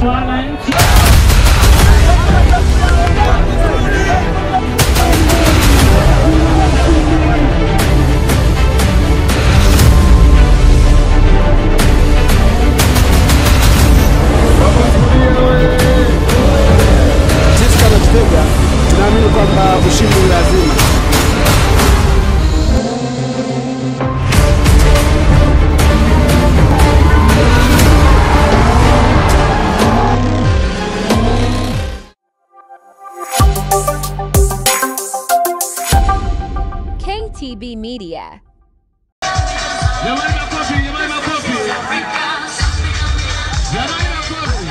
Wananchi. Sisi kama Kitega tunaamini kwamba ushindi ni lazima. KTB Media. Jamani makofi, jamani makofi. Jamani makofi.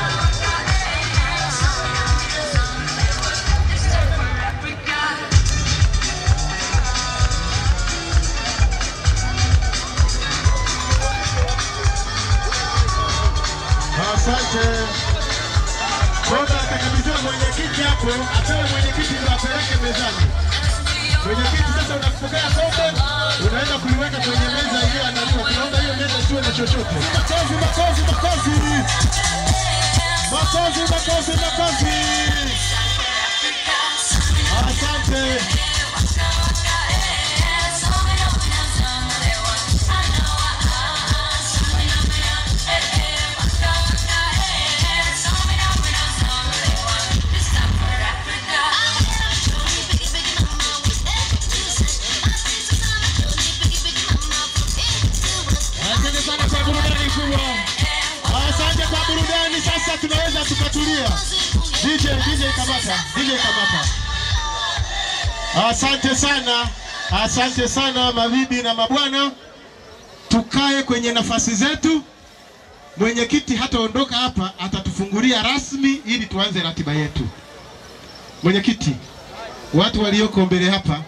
Asante. Kwanza atakabidhiwa mwenyekiti hapo, apewe mwenyekiti ndio apeleke mezani. Mwenyekiti sasa unapokea kombe, unaenda kuliweka kwenye meza iliyoandaliwa. Tunaomba hiyo meza isiwe na chochote. Makofi, makofi, makofi. Makofi, makofi, makofi. Asante. Asante kwa burudani. Sasa tunaweza tukatulia. DJ, DJ kamata, DJ kamata. Asante sana, asante sana mabibi na mabwana. Tukae kwenye nafasi zetu. Mwenyekiti hataondoka hapa, atatufungulia rasmi ili tuanze ratiba yetu. Mwenyekiti, watu walioko mbele hapa,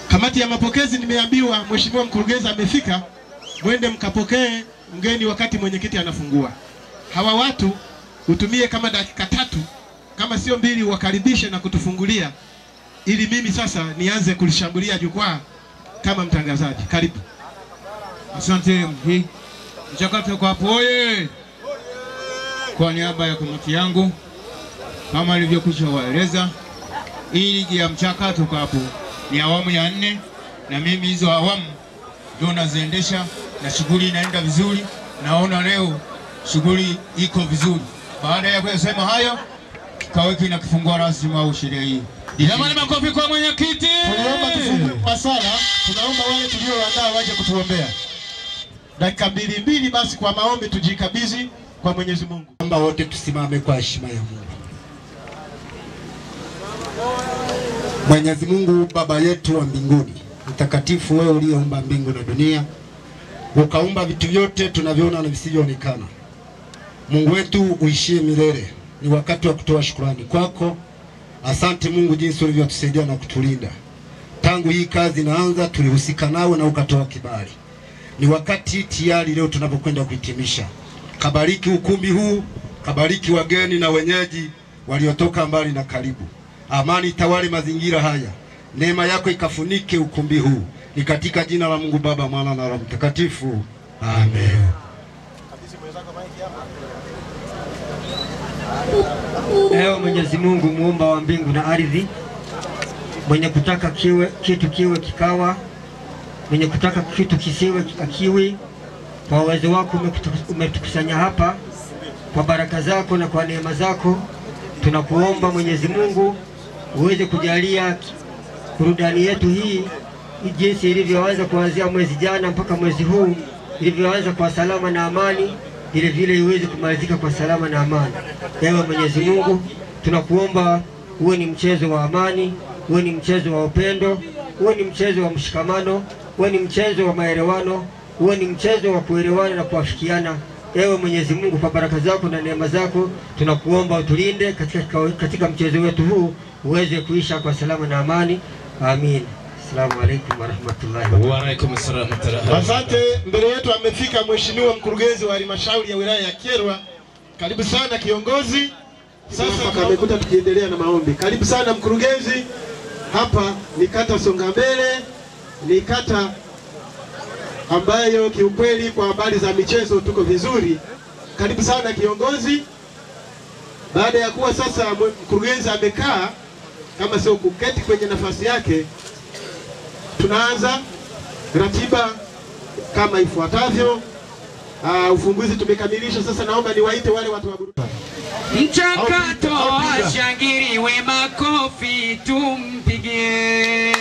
kamati ya mapokezi, nimeambiwa mheshimiwa mkurugenzi amefika. Mwende mkapokee mgeni wakati mwenyekiti anafungua. Hawa watu utumie kama dakika 3, kama sio 2, wakaribishe na kutufungulia ili mimi sasa nianze kulishambulia jukwaa kama mtangazaji. Karibu. Asante. Mchakato kwa hapo oye. Kwa niaba ya kamati yangu kama nilivyokwisha waeleza, hii ligi ya mchakato kwa hapo ni awamu ya 4, na mimi hizo awamu ndio naziendesha na shughuli inaenda vizuri. Naona leo shughuli iko vizuri. Baada ya kusema hayo, kikao hiki kinafungua rasmi au sherehe hii. Jamani makofi kwa mwenyekiti. Tunaomba tufungue kwa sala. Tunaomba wale tulioandaa waje kutuombea. Dakika 2 basi kwa maombi tujikabidhi kwa Mwenyezi Mungu. Naomba wote tusimame kwa heshima ya Mungu. Mwenyezi Mungu Baba yetu wa mbinguni, mtakatifu wewe uliyeumba mbingu na dunia, ukaumba vitu vyote tunavyoona na visivyoonekana. Mungu wetu uishie milele. Ni wakati wa kutoa shukrani kwako. Asante Mungu jinsi ulivyotusaidia na kutulinda. Tangu hii kazi inaanza tulihusika nawe na ukatoa kibali. Ni wakati tayari leo tunapokwenda kuhitimisha. Kabariki ukumbi huu, kabariki wageni na wenyeji waliotoka mbali na karibu. Amani tawale mazingira haya. Neema yako ikafunike ukumbi huu. Ni katika jina la Mungu Baba, Mwana na Roho Mtakatifu. Amen. Ewe Mwenyezi Mungu muumba wa mbingu na ardhi, mwenye kutaka kiwe, kitu kiwe kikawa, mwenye kutaka kitu kisiwe akiwi, kwa uwezo wako umetukusanya hapa, kwa baraka zako na kwa neema zako, tunakuomba Mwenyezi Mungu uweze kujalia burudani yetu hii jinsi ilivyoanza kuanzia mwezi jana mpaka mwezi huu, ilivyoanza kwa salama na amani, vile vile iweze kumalizika kwa salama na amani. Ewe Mwenyezi Mungu, tunakuomba uwe ni mchezo wa amani, uwe ni mchezo wa upendo, uwe ni mchezo wa mshikamano, uwe ni mchezo wa maelewano, uwe ni mchezo wa kuelewana na kuafikiana. Ewe Mwenyezi Mungu, kwa baraka zako na neema zako tunakuomba utulinde katika mchezo wetu huu uweze kuisha kwa salama na amani. Amin. Assalamu alaikum warahmatullahi wabarakatuh. Wa alaikum assalam warahmatullahi. Asante. Mbele yetu amefika Mheshimiwa mkurugenzi wa halmashauri ya wilaya ya Kyerwa. Karibu sana kiongozi. Sasa amekuta tukiendelea na maombi. Karibu sana mkurugenzi. Hapa ni kata Songambele, ni kata ambayo kiukweli kwa habari za michezo tuko vizuri. Karibu sana kiongozi. Baada ya kuwa sasa mkurugenzi amekaa kama sio kuketi kwenye nafasi yake, tunaanza ratiba kama ifuatavyo. Ufunguzi tumekamilisha. Sasa naomba niwaite wale watu wa burudani. Mchakato washangiriwe, makofi tumpigie.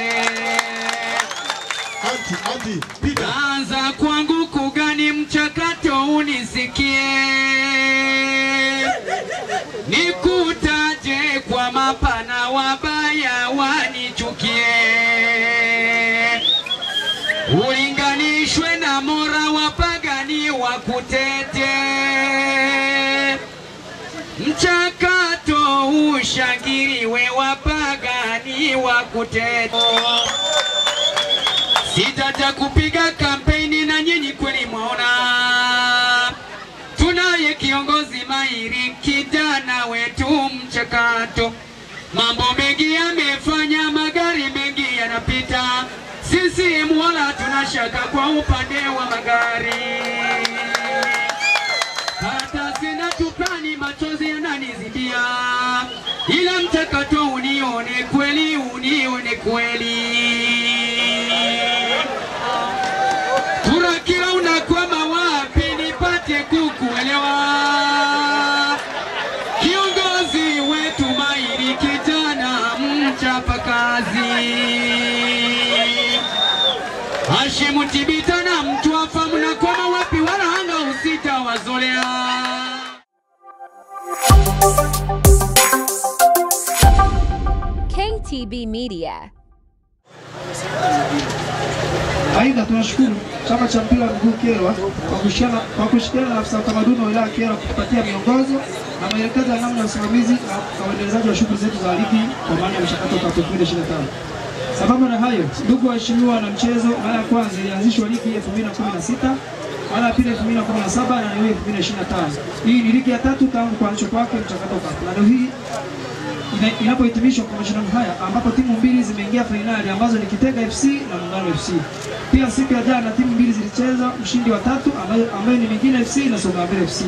Anza kwangu kugani mchakato unisikie, nikutaje kwa mapana wabaya wanichukie, ulinganishwe na mora wapagani wakutete. Mchakato ushangiriwe, wapagani wakutete. Sitata kupiga kampeni na nyinyi kweli mwaona, tunaye kiongozi mahiri kijana wetu mchakato. Mambo mengi yamefanya, magari mengi yanapita, sisi wala tunashaka kwa upande wa magari. Hata sina tupani, machozi yananizibia, ila mchakato unione kweli, unione kweli. Turakila unakwama wapi nipate kukuelewa? Kiongozi wetu mahiri kijana mchapakazi, Hashimu Tibita na Mtwafa, mnakwama wapi wala hanga usita wazolea. KTB Media. Aidha, tunashukuru chama cha mpira wa miguu Kyerwa kwa kushirikiana na afisa utamaduni wa wilaya Kyerwa kutupatia miongozo na maelekezo ya namna ya usimamizi na uendelezaji wa shughuli zetu za ligi kwa maana ya mchakato wa 2025. Sambamba na hayo, ndugu waheshimiwa na mchezo, mara ya kwanza ilianzishwa ligi 2016, mara ya pili 2017 na leo 2025. Hii ni ligi ya tatu tangu kuanzishwa kwake mchakato Cup. Na leo hii inapohitimishwa kwa mashindano haya ambapo timu mbili zimeingia fainali ambazo ni Kitega FC na Muungano FC. Pia siku ya jana timu mbili zilicheza, mshindi wa tatu ambaye ni Mingine FC na Songambele FC,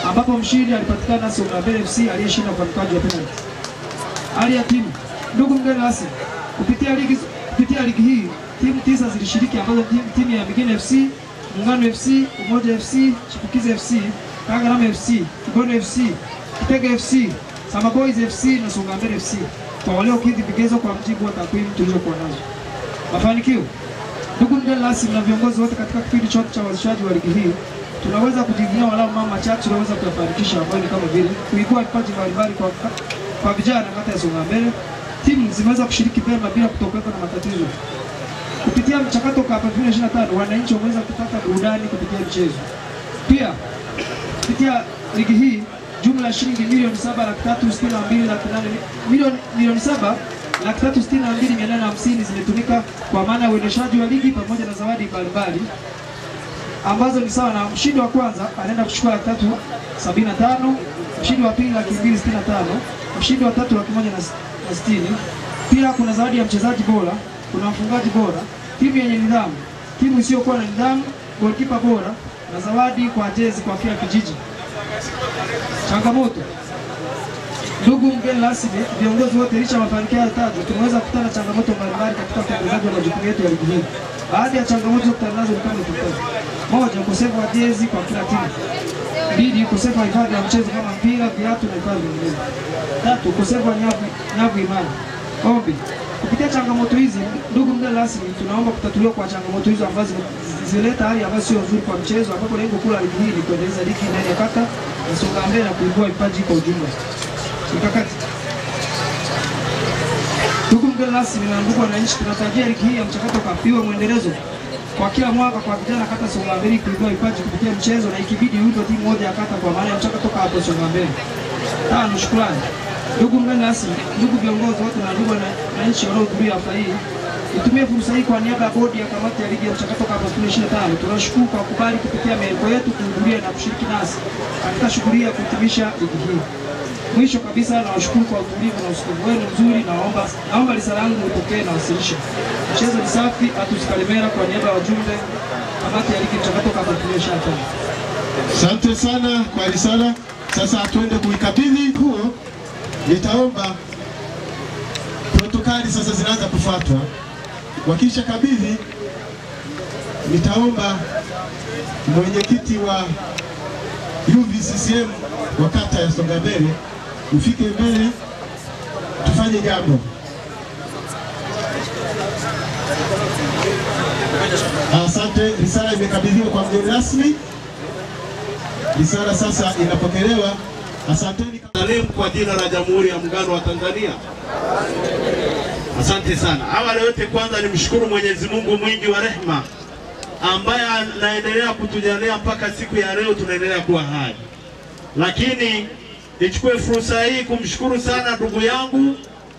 ambapo mshindi alipatikana Songambele FC aliyeshinda kwa mkwaju wa penalty. Hali ya timu, ndugu mgeni rasmi, kupitia ligi hii timu 9 zilishiriki ambazo timu ya Mingine FC, Muungano FC, Umoja FC, Chipukizi FC, Kagarama FC, Kigondo FC, Kitega FC, Sama Boys FC na Songambele FC kwa waliokidhi vigezo kwa mjibu wa takwimu tulizokuwa nazo. Mafanikio. Ndugu mgeni rasmi na viongozi wote, katika kipindi chote cha uanzishaji wa ligi hii tunaweza kujivunia walau mambo machache tunaweza kuyafanikisha ambayo ni kama vile kuibua vipaji mbalimbali kwa vijana kata ya Songambele. Timu zimeweza kushiriki vyema bila kutokuwepo na matatizo. Kupitia mchakato wa 2025 wananchi wameweza kupata burudani kupitia mchezo. Pia kupitia ligi hii jumla ya shilingi 7,362,800 milioni 7,362,850 zimetumika kwa maana ya uendeshaji wa ligi pamoja na zawadi mbalimbali ambazo ni sawa na mshindi wa kwanza anaenda kuchukua 375,000, mshindi wa pili 265,000, mshindi wa tatu 160,000. Pia kuna zawadi ya mchezaji bora, kuna mfungaji bora, timu yenye nidhamu, timu isiyokuwa na nidhamu, goalkeeper bora na zawadi kwa jezi kwa kila kijiji. Changamoto. Ndugu mgeni rasmi, viongozi wote, licha ya mafanikio yatajwa, tumeweza kukutana changamoto mbalimbali katika utekelezaji wa majukumu yetu ya ligi hii. Baadhi ya changamoto kukutana nazo ni kama ifuatavyo: moja, ukosefu wa jezi kwa kila timu. Mbili, ukosefu wa hifadhi ya mchezo kama mpira, viatu na vifaa vingine. Tatu, ukosefu wa nyavu imara. Ombi. Kupitia changamoto hizi, ndugu mgeni rasmi, tunaomba kutatuliwa kwa changamoto hizo ambazo zileta hali ambayo sio nzuri kwa mchezo, ambapo lengo kuu la ligi hii ni kuendeleza ligi ndani ya kata ya Songambele na kuibua vipaji kwa ujumla. Mikakati. Ndugu mgeni rasmi na ndugu wananchi, tunatarajia ligi hii ya mchakato Cup iwe mwendelezo kwa kila mwaka kwa vijana kata Songambele kuibua vipaji kupitia mchezo, na ikibidi uitwe timu moja ya kata kwa maana ya mchakato Cup Songambele. Tano, shukrani. Ndugu mgeni rasmi, ndugu viongozi wote na ndugu wananchi waliohudhuria hafla hii, nitumie fursa hii kwa niaba ya bodi ya kamati ya ligi ya mchakato Cup 2025, tunashukuru kwa kubali kupitia mialiko yetu kuhudhuria na kushiriki nasi katika shughuli ya kuhitimisha ligi hii. Mwisho kabisa, nawashukuru kwa utulivu na usikivu wenu mzuri. Naomba risala yangu mipokee na wasilishe. Mchezo ni safi. Atus Kalemera kwa niaba ya wajumbe kamati ya ligi mchakato Cup 2025. Asante sana kwa risala. Sasa tuende kuikabidhi huo. Nitaomba protokali sasa zinaanza kufuatwa. Wakisha kabidhi, nitaomba mwenyekiti wa UVCCM wa kata ya Songambele ufike mbele tufanye jambo. Asante. Risala imekabidhiwa kwa mgeni rasmi. Risala sasa inapokelewa. Asanteni kwa jina la Jamhuri ya Muungano wa Tanzania. Asante sana. Awali yote kwanza nimshukuru Mwenyezi Mungu mwingi wa rehema ambaye anaendelea kutujalia mpaka siku ya leo tunaendelea kuwa hai. Lakini nichukue fursa hii kumshukuru sana ndugu yangu,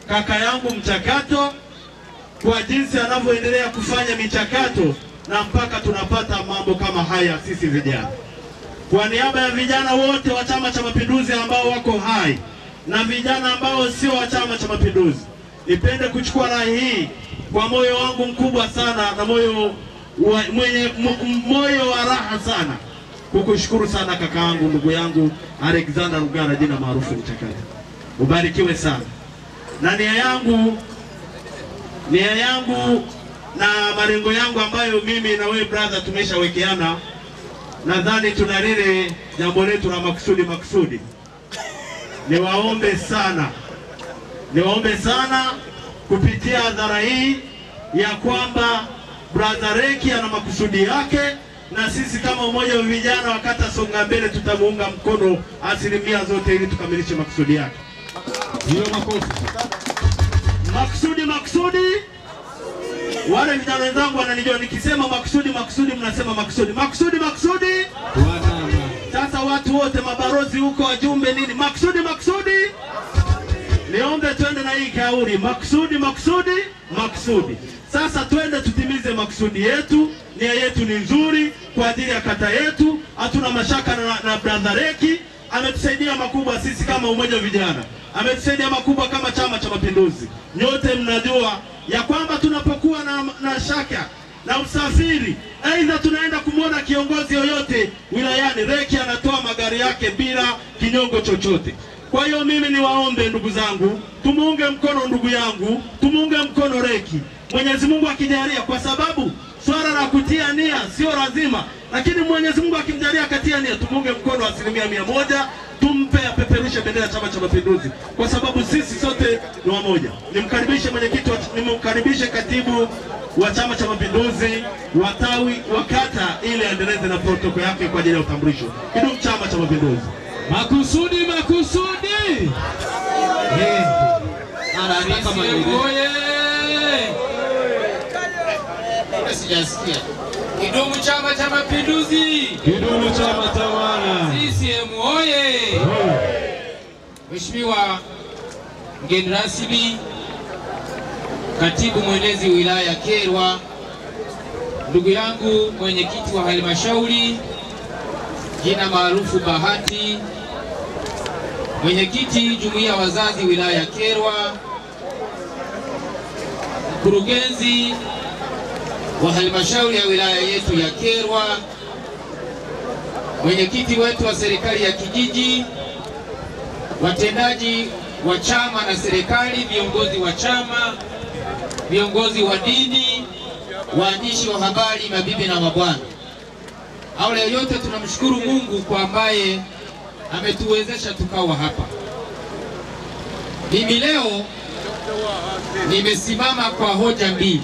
kaka yangu Mchakato kwa jinsi anavyoendelea kufanya michakato na mpaka tunapata mambo kama haya sisi vijana. Kwa niaba ya vijana wote wa Chama cha Mapinduzi ambao wako hai na vijana ambao sio wa Chama cha Mapinduzi, nipende kuchukua rai hii kwa moyo wangu mkubwa sana na moyo wa raha sana kukushukuru sana kaka yangu, ndugu yangu Alexander Rugara, jina maarufu Mchakato. Ubarikiwe sana. Na nia yangu na malengo yangu ambayo mimi na wewe brother tumeshawekeana, nadhani tuna lile jambo letu la makusudi. Niwaombe sana kupitia hadhara hii ya kwamba brother Reki ana makusudi yake, na sisi kama umoja wa vijana wa kata Songambele tutamuunga mkono asilimia zote ili tukamilishe makusudi yake. Hiyo makofi. Makusudi. Wale vijana wenzangu wananijua nikisema makusudi mnasema makusudi. Makusudi. Sasa watu wote mabarozi huko, wajumbe nini, makusudi. Niombe twende na hii kauli, makusudi. Sasa twende tutimize makusudi yetu. Nia yetu ni nzuri kwa ajili ya kata yetu. Hatuna mashaka na brother Reki. Ametusaidia makubwa sisi kama umoja wa vijana, ametusaidia makubwa kama Chama cha Mapinduzi. Nyote mnajua ya kwamba tunapokuwa na shaka na usafiri, aidha tunaenda kumwona kiongozi yoyote wilayani, Reki anatoa magari yake bila kinyongo chochote. Kwa hiyo mimi niwaombe ndugu zangu, tumuunge mkono ndugu yangu, tumuunge mkono Reki. Mwenyezi Mungu akijalia, kwa sababu swala la kutia nia sio lazima, lakini Mwenyezi Mungu akimjalia akatia nia, tumuunge mkono 100%, tumpe apeperushe bendera Chama cha Mapinduzi, kwa sababu sisi sote ni wamoja. Nimkaribishe mwenyekiti, nimkaribishe katibu wa Chama cha Mapinduzi wa tawi wa kata ili aendeleze na protoko yake kwa ajili ya utambulisho. Kidumu Chama cha Mapinduzi. Makusudi. Anataka maendeleo. Sijasikia. Kidumu Chama cha Mapinduzi. Kidumu chama tawala. CCM oye. Mheshimiwa mgeni rasmi, katibu mwenezi wilaya Kyerwa, ndugu yangu mwenyekiti wa halmashauri jina maarufu Bahati, mwenyekiti jumuiya wazazi wilaya Kyerwa, mkurugenzi wa halmashauri ya wilaya yetu ya Kyerwa, mwenyekiti wetu wa serikali ya kijiji, watendaji wa chama na serikali, viongozi wa chama, viongozi wa dini, waandishi wa habari, mabibi na mabwana. Awali yote tunamshukuru Mungu kwa ambaye ametuwezesha tukawa hapa. Mimi leo nimesimama kwa hoja mbili.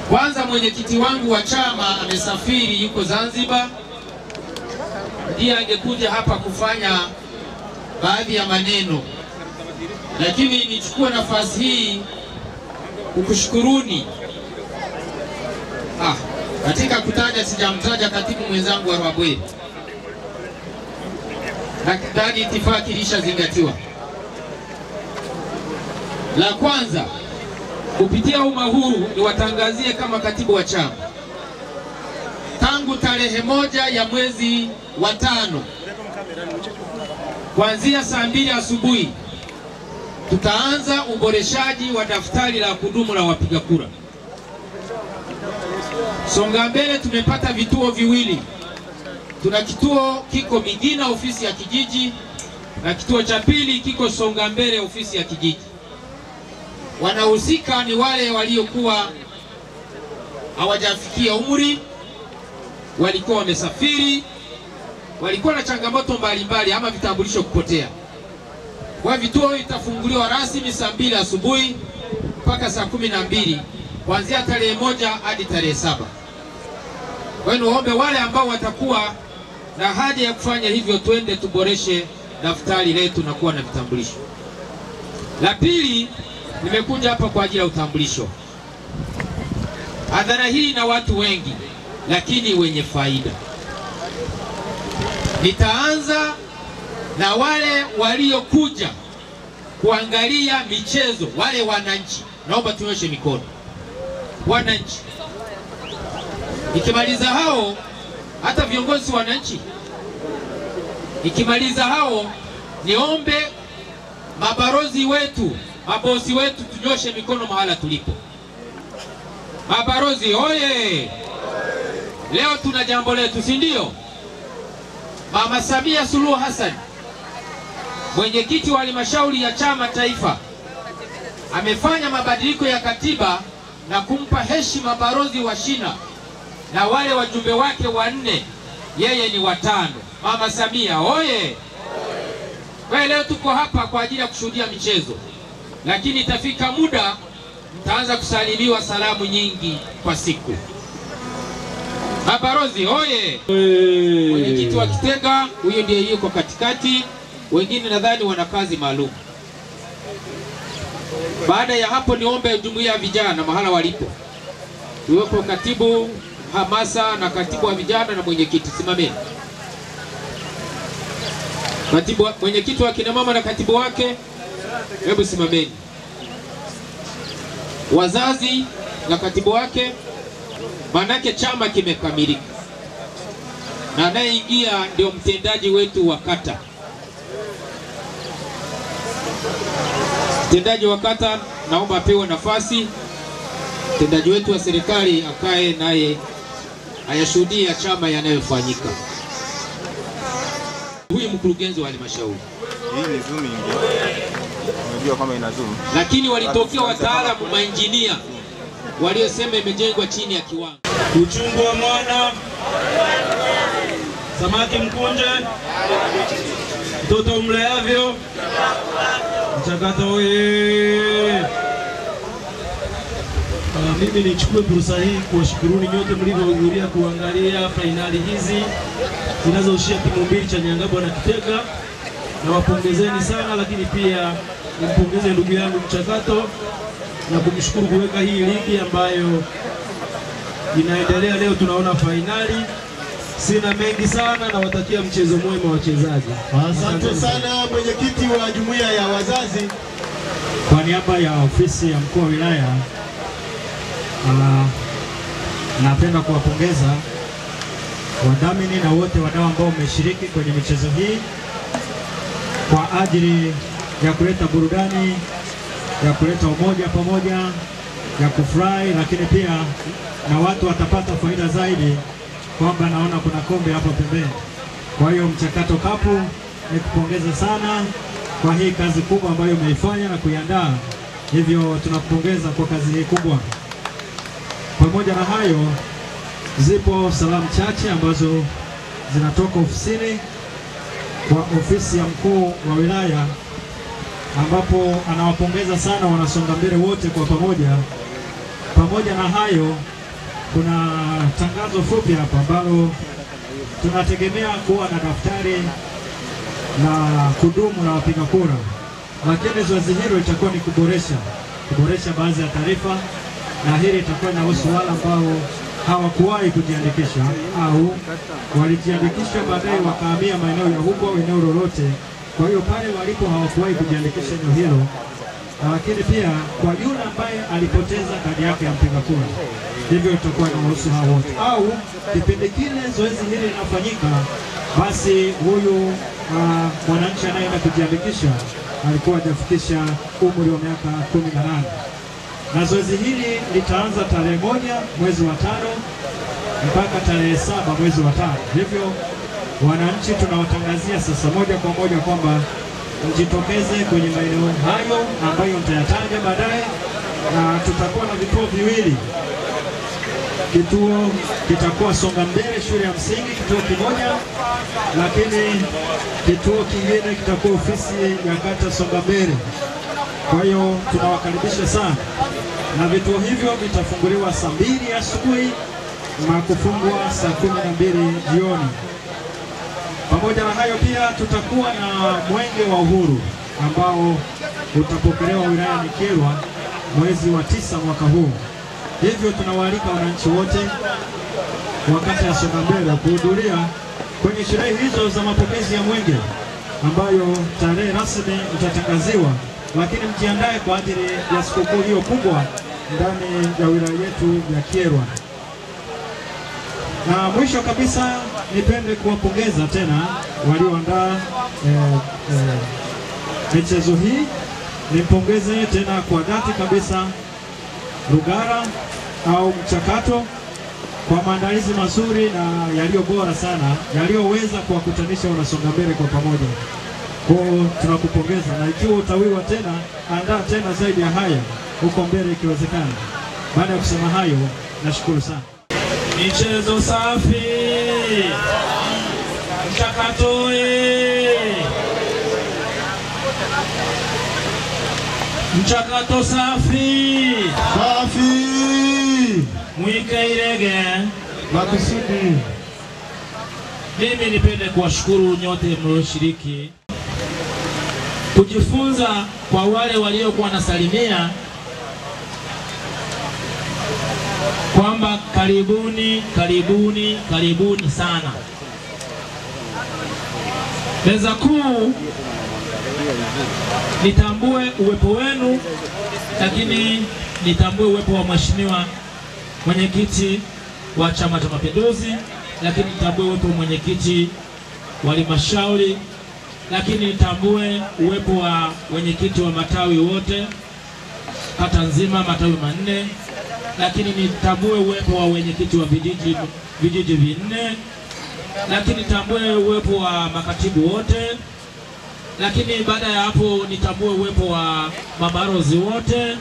Kwanza, mwenyekiti wangu wa chama amesafiri, yuko Zanzibar, ndiye angekuja hapa kufanya baadhi ya maneno, lakini nichukue nafasi hii kukushukuruni. Katika kutaja sijamtaja katibu mwenzangu wa Rwabweri, nadhani itifaki ilishazingatiwa. La kwanza, kupitia umma huru niwatangazie kama katibu wa chama, tangu tarehe 1 ya mwezi wa 5 kuanzia saa 2 asubuhi tutaanza uboreshaji wa daftari la kudumu la wapiga kura. Songambele tumepata vituo viwili, Tuna kituo kiko Migina ofisi ya kijiji, na kituo cha pili kiko Songambele ofisi ya kijiji. Wanahusika ni wale waliokuwa hawajafikia umri, walikuwa wamesafiri, walikuwa na changamoto mbalimbali ama vitambulisho kupotea. Kwa vituo vitafunguliwa rasmi saa 2 asubuhi mpaka saa 12 kuanzia tarehe 1 hadi tarehe 7. Kwa hiyo niombe wale ambao watakuwa na haja ya kufanya hivyo, twende tuboreshe daftari letu na kuwa na vitambulisho. La pili, nimekuja hapa kwa ajili ya utambulisho. Hadhara hii na watu wengi lakini wenye faida. Nitaanza na wale waliokuja kuangalia michezo, wale wananchi. Naomba tunyoshe mikono. Wananchi. Nikimaliza hao, hata viongozi wananchi. Nikimaliza hao, niombe mabarozi wetu, mabosi wetu tunyoshe mikono mahala tulipo. Mabarozi oye! Leo tuna jambo letu, si ndio? Mama Samia Suluhu Hassan, mwenyekiti wa halmashauri ya chama taifa, amefanya mabadiliko ya katiba na kumpa heshima barozi wa shina na wale wajumbe wake 4, yeye ni 5. Mama Samia oye! Kwa leo tuko hapa kwa ajili ya kushuhudia michezo, lakini itafika muda mtaanza kusalimiwa salamu nyingi kwa siku. Mabarozi oye! Mwenyekiti wa Kitega huyo ndiye yuko katikati, wengine nadhani wana kazi maalum. Baada ya hapo niombe jumuiya ya vijana mahala walipo, iwepo katibu hamasa na katibu wa vijana na mwenyekiti, simameni. Katibu, mwenyekiti wa kina mama na katibu wake, hebu simameni. Wazazi na katibu wake, manake chama kimekamilika. Na anayeingia ndio mtendaji wetu wa kata. Mtendaji wa kata naomba apewe nafasi. Mtendaji wetu wa serikali akae naye ayashuhudie chama yanayofanyika. Huyu mkurugenzi wa halmashauri. Hii ni zoom ingi. Unajua kama ina zoom. Lakini walitokea wataalamu mainjinia waliosema imejengwa chini ya kiwango. Uchungu wa mwana, samaki mkunje, mtoto mleavyo, mchakato oye. Mimi nichukue fursa hii kuwashukuruni nyote mlivyohudhuria kuangalia fainali hizi zinazohusia timu mbili cha Nyangabwa na Kitega. Na wapongezeni sana, lakini pia nimpongeze ndugu yangu Mchakato na kumshukuru kuweka hii ligi ambayo inaendelea leo, tunaona fainali. Sina mengi sana, na watakia mchezo mwema wachezaji. Asante sana mwenyekiti wa jumuiya ya wazazi. Kwa niaba ya ofisi ya mkuu wa wilaya, napenda kuwapongeza wadhamini na wote wadau ambao wameshiriki kwenye michezo hii kwa ajili ya kuleta burudani, ya kuleta umoja pamoja, ya kufurahi, lakini pia na watu watapata faida zaidi kwamba naona kuna kombe hapo pembeni. Kwa hiyo Mchakato Cup nikupongeza sana kwa hii kazi kubwa ambayo umeifanya na kuiandaa. Hivyo tunakupongeza kwa kazi hii kubwa. Pamoja na hayo, zipo salamu chache ambazo zinatoka ofisini kwa ofisi ya mkuu wa wilaya, ambapo anawapongeza sana wanasonga mbele wote kwa pamoja. Pamoja na hayo, kuna tangazo fupi hapa ambalo tunategemea kuwa na daftari la kudumu la wapiga kura, lakini zoezi hilo itakuwa ni kuboresha baadhi ya taarifa, na hili itakuwa inahusu wale ambao hawakuwahi kujiandikisha au walijiandikisha baadaye wakahamia maeneo ya huko au eneo lolote. Kwa hiyo pale walipo hawakuwahi kujiandikisha eneo hilo, lakini pia kwa yule ambaye alipoteza kadi yake ya mpiga kura, hivyo itakuwa inahusu hao wote. Au kipindi kile zoezi hili linafanyika, basi huyu mwananchi anayeenda kujiandikisha alikuwa hajafikisha umri wa miaka 18. Na zoezi hili litaanza tarehe 1 mwezi wa 5 mpaka tarehe 7 mwezi wa 5. Hivyo Wananchi tunawatangazia sasa moja kwa moja kwamba mjitokeze kwenye maeneo hayo ambayo nitayataja baadaye, na tutakuwa na vituo viwili. Kituo kitakuwa Songambele shule ya msingi, kituo kimoja, lakini kituo kingine kitakuwa ofisi ya kata Songambele. Kwa hiyo tunawakaribisha sana, na vituo hivyo vitafunguliwa saa 2 asubuhi na kufungwa saa 12 jioni. Pamoja na hayo pia tutakuwa na Mwenge wa Uhuru ambao utapokelewa wilayani Kyerwa mwezi wa 9 mwaka huu. Hivyo tunawaalika wananchi wote wa kata ya Songambele kuhudhuria kwenye sherehe hizo za mapokezi ya mwenge ambayo tarehe rasmi itatangaziwa, lakini mjiandae kwa ajili ya sikukuu hiyo kubwa ndani ya wilaya yetu ya Kyerwa. Na mwisho kabisa nipende kuwapongeza tena walioandaa michezo hii. Nimpongeze tena kwa dhati kabisa Rugara au Mchakato kwa maandalizi mazuri na yaliyo bora sana yaliyoweza kuwakutanisha wanasongambele kwa pamoja. Kwa tunakupongeza, na ikiwa utawiwa tena, andaa tena zaidi ya haya huko mbele ikiwezekana. Baada ya kusema hayo, nashukuru sana. Michezo safi, Mchakato, Mchakato safi safi, Mwike makusudi. Mimi nipende kuwashukuru nyote mlioshiriki kujifunza kwa wale waliokuwa wanasalimia kwamba karibuni, karibuni, karibuni sana. Meza kuu, nitambue uwepo wenu, lakini nitambue uwepo wa Mheshimiwa Mwenyekiti wa Chama cha Mapinduzi, lakini nitambue uwepo wa mwenyekiti wa halmashauri, lakini nitambue uwepo wa wenyekiti wa matawi wote kata nzima, matawi 4, lakini nitambue uwepo wa wenyekiti wa vijiji 4, lakini nitambue uwepo wa makatibu wote, lakini baada ya hapo nitambue uwepo wa mabalozi wote.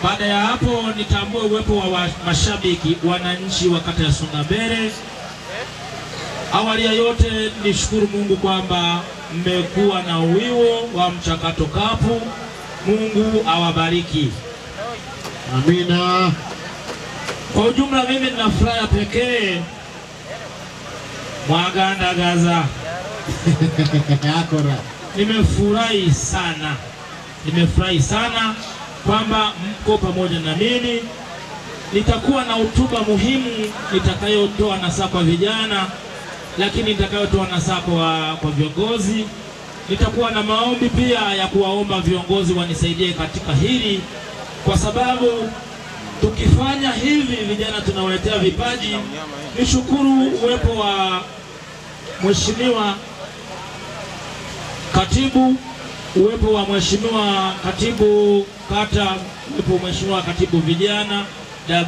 Baada ya hapo nitambue uwepo wa mashabiki, wananchi wa kata ya Songambele. Awali ya yote nishukuru Mungu kwamba mmekuwa na uwiwo wa Mchakato Cup. Mungu awabariki. Amina. Kwa ujumla mimi nina furaha pekee Mwagandagaza. Nimefurahi sana. Nimefurahi sana kwamba mko pamoja na mimi. Nitakuwa na hotuba muhimu nitakayotoa nasaha kwa vijana, lakini nitakayotoa nasaha kwa viongozi. Nitakuwa na maombi pia ya kuwaomba viongozi wanisaidie katika hili, kwa sababu tukifanya hivi vijana tunawaletea vipaji. Nishukuru uwepo wa Mheshimiwa Katibu, uwepo wa Mheshimiwa Katibu Kata, uwepo wa Mheshimiwa Katibu Vijana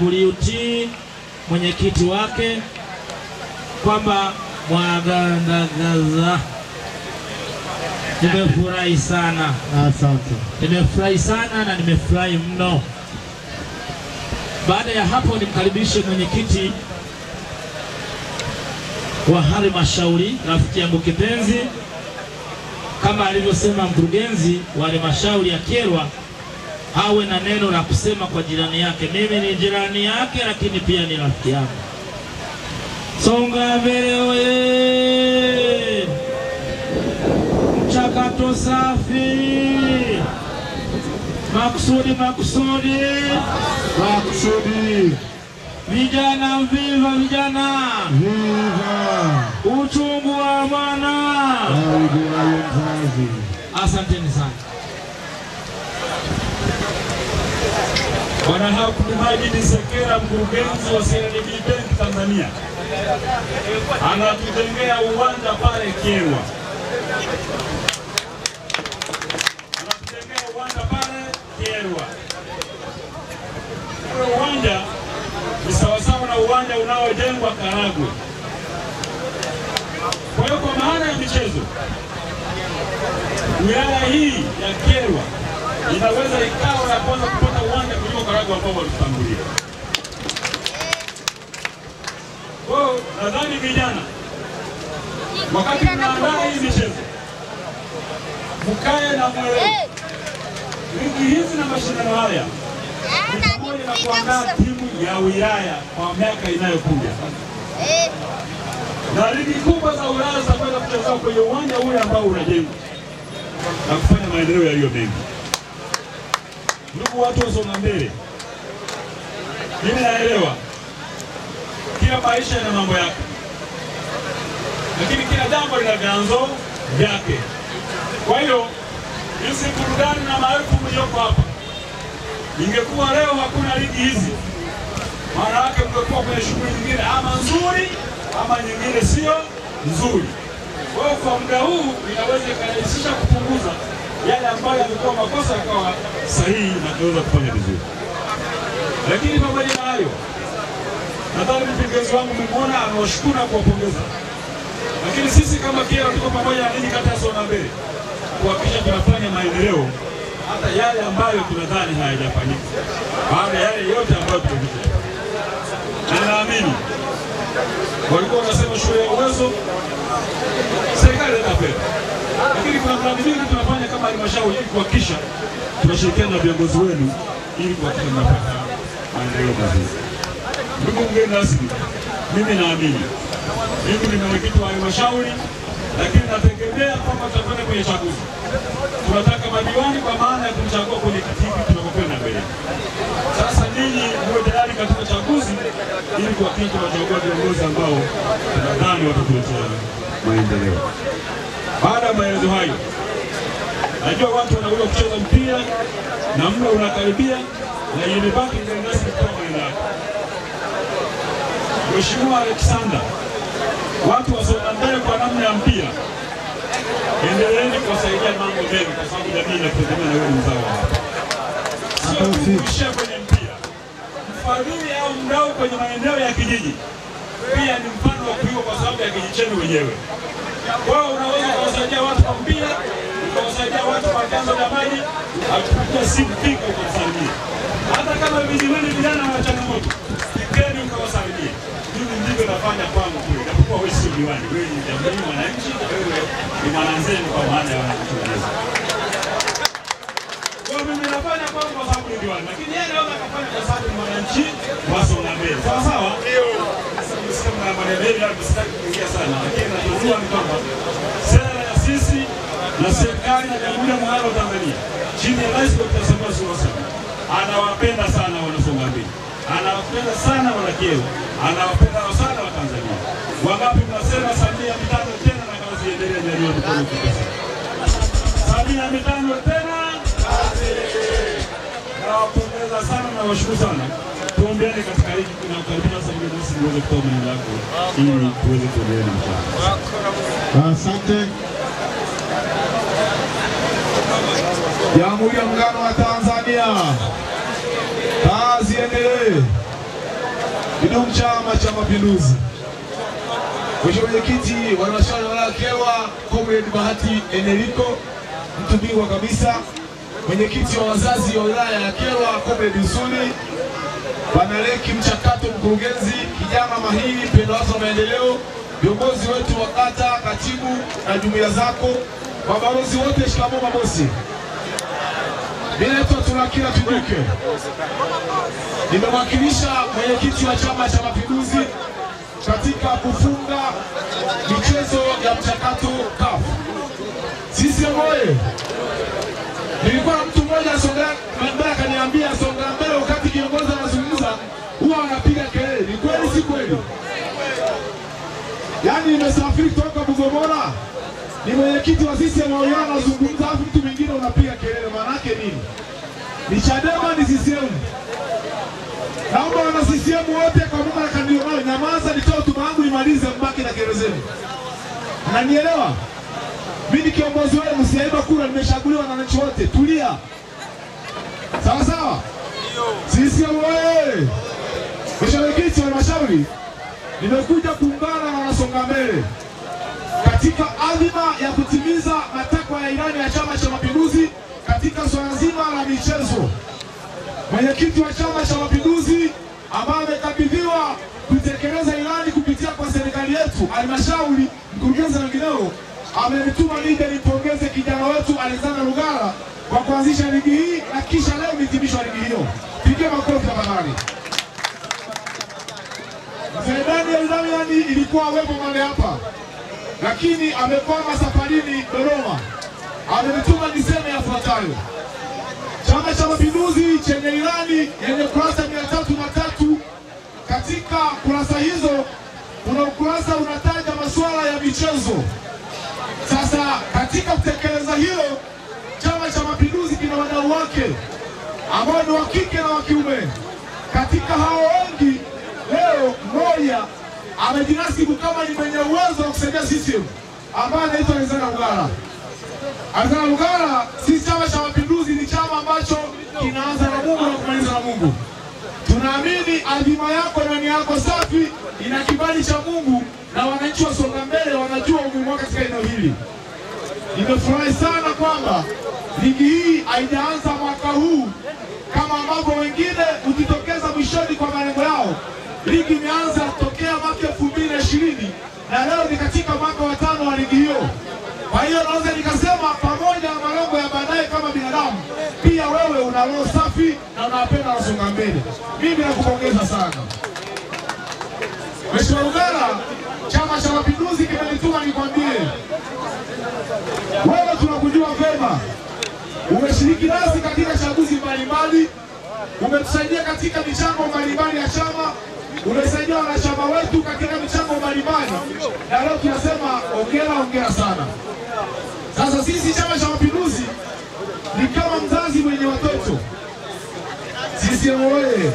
WT, mwenyekiti wake, kwamba Mwagandagaza. Nimefurahi sana. Asante. Nimefurahi sana na nimefurahi mno. Baada ya hapo nimkaribishe mwenyekiti wa halmashauri, rafiki yangu kipenzi, kama alivyosema mkurugenzi wa halmashauri ya Kyerwa, awe na neno la kusema kwa jirani yake. Mimi ni jirani yake, lakini pia ni rafiki yangu. Songambele oye! Mchakato safi! Makusudi, makusudi, makusudi! Vijana viva, vijana viva! Uchungu wa mwana mzazi. Asanteni sana. Bwana Abdulmajid Sekera, mkurugenzi wa CRDB Bank Tanzania, anatujengea uwanja pale Kyerwa. Anatujengea uwanja pale Kyerwa. Ule uwanja ni sawasawa na uwanja unaojengwa Karagwe. michezo, wilaya hii ya Kyerwa inaweza ikawa ya kwanza kupata uwanja kuliko Karagwe ambao walitutangulia. Kwa hiyo nadhani vijana, wakati mnaandaa hii michezo, mkae na mwelewe ligi hizi na mashindano haya ni pamoja na kuandaa timu ya wilaya kwa miaka inayokuja, na ligi kubwa za wilaya za kwenda kucheza kwenye uwanja ule ambao unajengwa na kufanya maendeleo yaliyo mengi. Ndugu watu wa Songambele, mimi naelewa kila maisha yana mambo yake, lakini kila jambo lina vyanzo vyake. Kwa hiyo hizi burudani na maelfu mlioko hapa, ingekuwa leo hakuna ligi hizi, maana yake mngekuwa kwenye shughuli nyingine, ama nzuri ama nyingine sio nzuri. Kwa hiyo kwa muda huu inaweza ikarahisisha kupunguza yale ambayo yalikuwa makosa yakawa sahihi na kuweza kufanya vizuri. Lakini pamoja na hayo, nadhani mkurugenzi wangu mmemwona, amewashukuru na kuwapongeza. Lakini sisi kama Kyerwa tuko pamoja na ninyi kata ya Songambele kuhakikisha tunafanya maendeleo hata yale ambayo tunadhani hayajafanyika, baada ya yale yote ambayo tumekuja. Na naamini walikuwa wanasema shule ya uwezo, serikali inaleta fedha, lakini kuna miradi mingi tunafanya kama halmashauri ili kuhakikisha tunashirikiana na viongozi wenu ili kuhakikisha tunapata maendeleo mazuri. Ndugu mgeni rasmi, mimi naamini mimi ni mwenyekiti wa halmashauri, lakini nategemea kwamba tutakwenda kwenye chaguzi. Tunataka madiwani kwa maana ya kumchagua kwenye kiti hiki tunakokwenda mbele. Sasa ninyi mwe tayari katika chaguzi ili kuhakikisha tunachagua viongozi ambao tunadhani watatuletea maendeleo. Baada ya maelezo hayo, najua watu wanakuja kucheza mpira na muda unakaribia, na imebaki mgeni rasmi kutoa maneno yake. Mheshimiwa Alexander, watu wa Songambele kwa namna ya mpira, endeleeni kuwasaidia mambo mengi, kwa sababu jamii inakutegemea na wewe mzao hapa. Sio kuishia kwenye mpira. Mfadhili au mdau kwenye maendeleo ya kijiji pia ni mfano wa kuigwa kwa sababu ya kijiji chenu wenyewe. Kwa hiyo unaweza kuwasaidia watu kwa mpira, ukawasaidia watu kwa vyanzo vya maji, akupigia simu fika ukamsalimia. Hata kama vijijini vijana wana changamoto, fikeni ukawasalimie. Mimi ndivyo nafanya kwangu kule. Japokuwa wewe sio diwani, wewe ni jamii mwananchi, wewe ni mwananzeni kwa maana ya wananchi wenyewe. Kwa mimi nafanya kwangu kwa sababu ni diwani, lakini yeye anaweza akafanya kwa sababu ni mwananchi wa Songambele. Sawa sawa? Ndio. Sasa msikia mna maneno hapo, sitaki kuingia sana, lakini nachojua ni kwamba sera ya sisi na serikali ya Jamhuri ya Muungano wa Tanzania chini ya Rais Dr. Samia Suluhu Hassan anawapenda sana wana Songambele, anawapenda sana wana Kyerwa, anawapenda sana wa Tanzania. Wangapi mnasema Samia mitano tena na kazi iendelee? Nyanyua mikono kabisa. Samia mitano tena, kazi iendelee. Nawapongeza sana na washukuru sana. Tuombeane katika hiki tunakaribia sasa hivi nasi tuweze kutoa maneno yako ili tuweze kuendelea na mchakato. Asante. Jamhuri ya Muungano wa Tanzania, kazi endelee. Kidumu Chama cha Mapinduzi. Mheshimiwa Mwenyekiti wa Halmashauri ya Wilaya ya Kyerwa, Comrade Bahati Enerico, mtu bingwa kabisa. Mwenyekiti wa wazazi wa wilaya ya Kyerwa, Comrade Usuli, Bwana Leki Mchakato, mkurugenzi, kijana mahiri, mpendwa wa maendeleo, viongozi wetu wa kata, katibu na jumuiya zako, mabalozi wote, shikamoo mabosi. Mimi naitwa Tunakila Tuduke. Nimemwakilisha mwenyekiti wa Chama cha Mapinduzi katika kufunga michezo ya mchakato CAF. CCM oye! Nilikuwa na mtu mmoja Songambele akaniambia Songambele wakati kiongozi anazungumza huwa anapiga kelele. Ni kweli si kweli? Yaani nimesafiri kutoka Bugomora, ni mwenyekiti wa CCM wa wilaya anazungumza, alafu mtu mwingine unapiga kelele. Maana yake nini? Ni Chadema ni CCM? Naomba wana CCM wote kwa mamlaka nilionayo, nyamaza, nitoe hotuba yangu nimalize, mbaki na kelele zenu. Mnanielewa? Mimi ni kiongozi wenu, msiaiba kura, nimeshaguliwa na wananchi wote. Tulia. Sawa sawa? CCM oye! Mheshimiwa Mwenyekiti wa Halmashauri, nimekuja kuungana na Wanasongambele katika adhima ya kutimiza matakwa ya ilani ya Chama cha Mapinduzi katika swala zima la michezo, mwenyekiti wa Chama cha Mapinduzi ambaye amekabidhiwa kutekeleza ilani kupitia kwa serikali yetu, halmashauri, mkurugenzi na wengineo, amenituma nije nimpongeze kijana wetu Alexander Lugala kwa kuanzisha ligi hii na kisha leo imehitimisha ligi hiyo. Pigia makofi tafadhali. Mzee Daniel Damiani ilikuwa awepo mahali hapa, lakini amekwama safarini Dodoma. Amenituma niseme yafuatayo. Chama cha Mapinduzi chenye ilani yenye kurasa 303, katika kurasa hizo kuna ukurasa unataja masuala ya michezo. Sasa katika kutekeleza hilo, Chama cha Mapinduzi kina wadau wake ambao ni wa kike na wa kiume. Katika hao wengi, leo mmoja amejinasibu kama ni mwenye uwezo wa kusaidia CCM, ambaye anaitwa Alexander Lugala. Alexander Lugala, sisi Chama cha Mapinduzi ni chama ambacho kinaanza na Mungu na kumaliza na Mungu. Tunaamini adhima yako na nia yako safi ina kibali cha Mungu, na wananchi wa Songa Mbele wanajua umuhimu wake katika eneo hili. Nimefurahi sana kwamba ligi hii haijaanza mwaka huu kama ambavyo wengine hujitokeza mwishoni kwa malengo yao. Ligi imeanza tokea mwaka 2020 na leo ni katika mwaka wa 5 wa ligi hiyo. Kwa hiyo naweza nikasema pamoja na malengo ya baadaye kama binadamu, pia wewe una roho safi na unawapenda Wasonga Mbele. Mimi nakupongeza sana. Mheshimiwa Lugala, Chama cha Mapinduzi kimenituma nikwambie, wewe tunakujua vema. Umeshiriki nasi katika chaguzi mbalimbali, umetusaidia katika michango mbalimbali ya chama, umesaidia wanachama wetu katika michango mbalimbali, na leo tunasema hongera, hongera sana. Sasa sisi Chama cha Mapinduzi ni kama mzazi mwenye watoto. Sisi oye.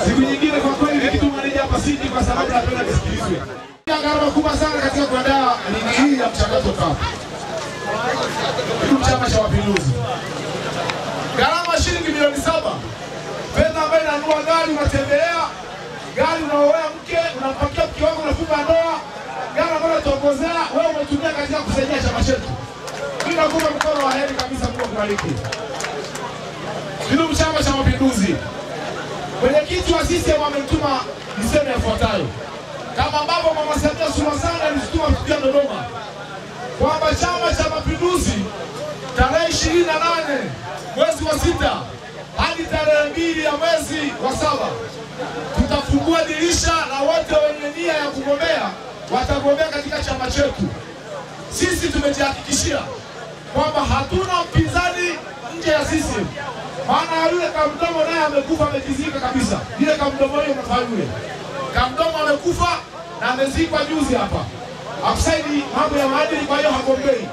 Siku nyingine kwa kweli nikituma nije hapa siji kwa sababu napenda nisikilizwe. Gharama kubwa sana katika kuandaa ligi hii ya Mchakato Cup. Chama cha Mapinduzi. Gharama shilingi milioni 7. Fedha ambayo inanunua gari unatembelea, gari unaoa mke, unampakia mke wako, unafunga ndoa, gari ambayo unatongozea, wewe umetumia katika kusaidia chama chetu. Mimi nakupa mkono wa heri kabisa, Mungu akubariki. Ndugu Chama cha Mapinduzi, mwenyekiti wa CCM ametuma niseme yafuatayo. Kama ambapo Mama Samia Suluhu Hassan alituma kutoka Dodoma kwamba Chama cha Mapinduzi tarehe 28 mwezi wa 6 hadi tarehe 2 ya mwezi wa 7 tutafungua dirisha la wote wenye nia ya kugombea watagombea katika chama chetu. Sisi tumejihakikishia kwamba hatuna mpinzani nje ya sisi. Maana yule Kamdomo naye amekufa, amejizika kabisa. Yule Kamdomo yule mfahamu yule. Kamdomo amekufa na amezikwa juzi hapa. Hakusaidi mambo ya maadili, kwa hiyo hagombei.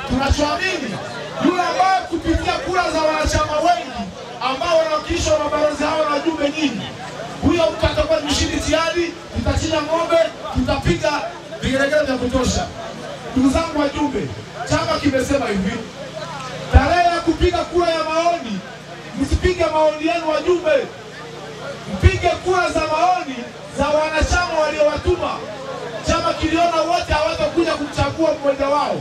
Tunachoamini yule ambaye kupitia kura za wanachama wengi ambao wanawakilishwa na mabalozi hao na wajumbe nyingi, huyo mtu atakuwa mshindi tayari. Tutachinja ng'ombe, tutapiga vigelegele vya kutosha. Ndugu zangu wajumbe, chama kimesema hivi, tarehe ya kupiga kura ya maoni, msipige maoni yenu wajumbe, mpige kura za maoni za wanachama waliowatuma. Chama kiliona wote hawatakuja kumchagua mmoja wao.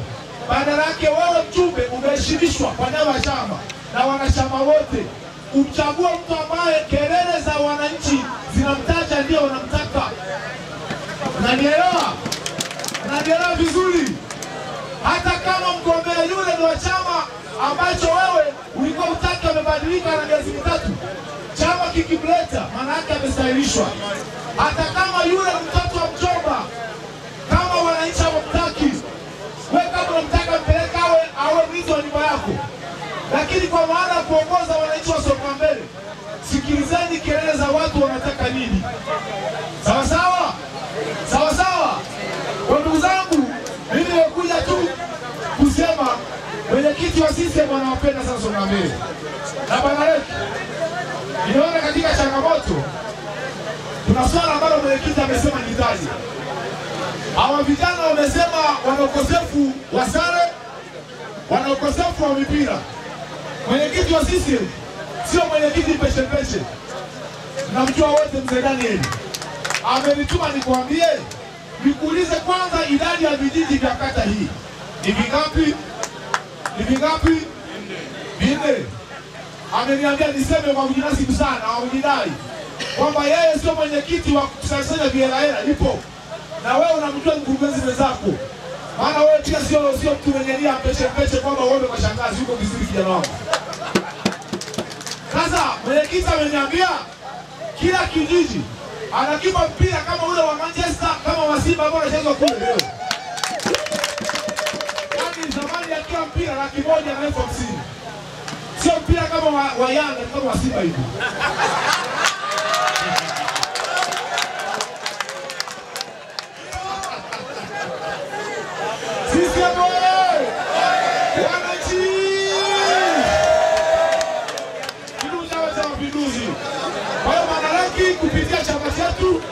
Badala yake wewe mjumbe umeheshimishwa kwa niaba ya chama na wanachama wote, umchague mtu ambaye kelele za wananchi zinamtaja ndio wanamtaka. Unanielewa? Unanielewa vizuri? Hata kama mgombea yule ni wa chama ambacho wewe ulikuwa utaki, amebadilika na miezi mitatu, chama kikimleta maana yake amestahilishwa. Hata kama yule mtoto wa mjomba, kama wananchi hawamtaki, wewe kama unamtaka mpeleka awe mlinzi wa nyumba yako. Lakini kwa maana kuongoza wananchi wa Songa Mbele, sikilizeni kelele za watu wanataka nini. Sawa sawa? Sawa sawa? Kwa ndugu zangu, mimi nimekuja tu kusema mwenyekiti wa CCM anawapenda sana Songa Mbele. Na bwana Leki, nimeona katika changamoto kuna swala ambalo mwenyekiti amesema nitaje. Hawa vijana wamesema wana ukosefu wa sare, wana ukosefu wa mipira. Mwenyekiti wa CCM sio mwenyekiti peshe peshe. Namjua wote mzee Daniel. Amenituma nikwambie Nikuulize kwanza, idadi ya vijiji vya kata hii ni vingapi? Ni vingapi? Vinne. Ameniambia niseme kwa kujinasibu sana, hawajidai kwamba yeye sio mwenyekiti wa kukusanya vihela hela, ipo. Na wewe unamjua mkurugenzi mwenzako. Maana wewe pia sio mtu mwenye nia mpeche mpeche kwamba uombe kwa shangazi, huko vizuri kijana wangu. Sasa mwenyekiti ameniambia kila kijiji anakipa mpira kama ule wa Manchester, kama wa Simba ambao wanachezwa kule leo. Yaani zamani ya kila mpira 150,000. Sio mpira kama wa Yanga, kama wa Simba hivi. Sisi wananchi, kidumu Chama cha Mapinduzi. Kwa hiyo Manaraki kupitia chama chetu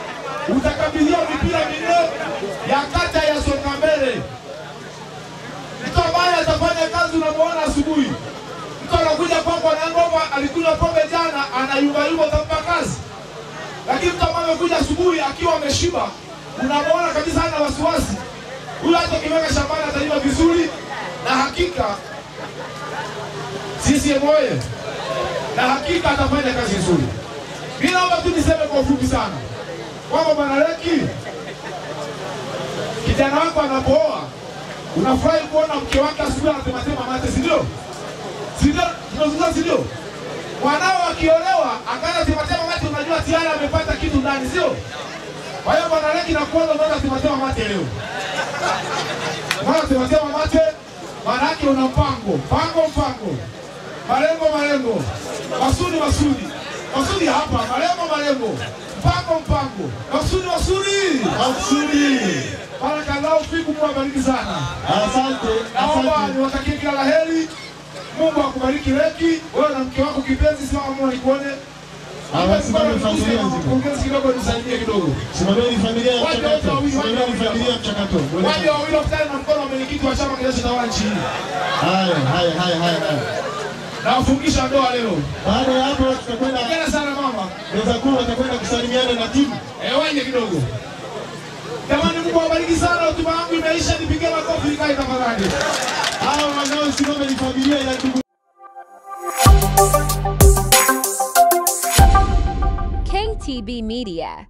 utakabidhiwa mipira minne ya kata ya Songambele. Mtu ambaye atafanya kazi unamuona asubuhi, mtu anakuja kwako na ngoma, alikunywa pombe jana, anayumba yumba, utampa kazi. Lakini mtu ambaye amekuja asubuhi akiwa ameshiba, unamuona kabisa hana wasiwasi. Huyu hata ukiweka shambani atalima vizuri, na hakika CCM oye, na hakika atafanya kazi nzuri. Mimi naomba tu niseme kwa ufupi sana kwamba Manaraki, kijana wako anapooa unafurahi kuona mke wake asubuhi anatematema mate, si ndio? Si ndio? Tunazungumza, si ndio? Mwanao akiolewa akaanza tematema mate, unajua tayari amepata kitu ndani, sio? Kwa hiyo Manaraki na kuona unaanza tematema mate leo. Unaanza tematema mate, maana yake una mpango, mpango mpango. Malengo malengo. Masudi masudi. Masudi hapa, malengo malengo. Mpango mpango. Masudi masudi. Masudi. Barakallahu fikum, Mungu awabariki sana. Asante. Naomba niwatakie kila la heri. Mungu akubariki Leki, wewe na mke wako kipenzi, simama Mungu nikuone. Simameni familia nzima. Mkurugenzi kidogo nisaidie kidogo. Simameni familia ya mchakato. Simameni familia ya mchakato. Waje wawili wakutane na mkono wa mwenyekiti wa chama kinachotawala nchi hii. Haya haya haya haya. Nawafungisha ndoa leo. Baada ya hapo tutakwenda. Hongera sana mama. Meza kuu watakwenda kusalimiana na timu. Waje kidogo. Jamani, Mungu awabariki sana. Hotuba yangu imeisha, nipigie makofi nikae tafadhali. Hao wanaosimama ni familia ya ndugu. KTB Media.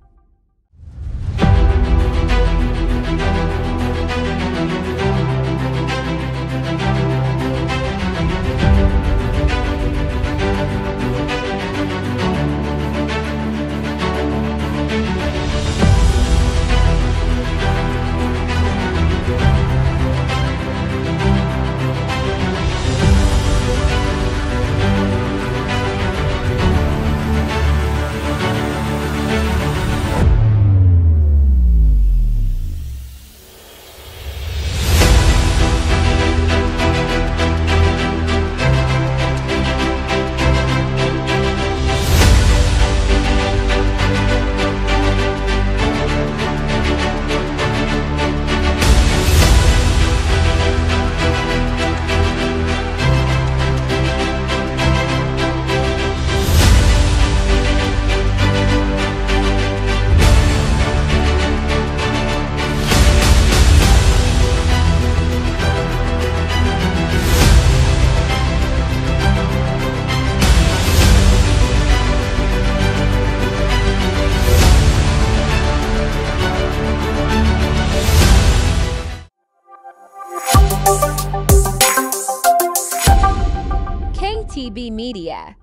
KTB Media.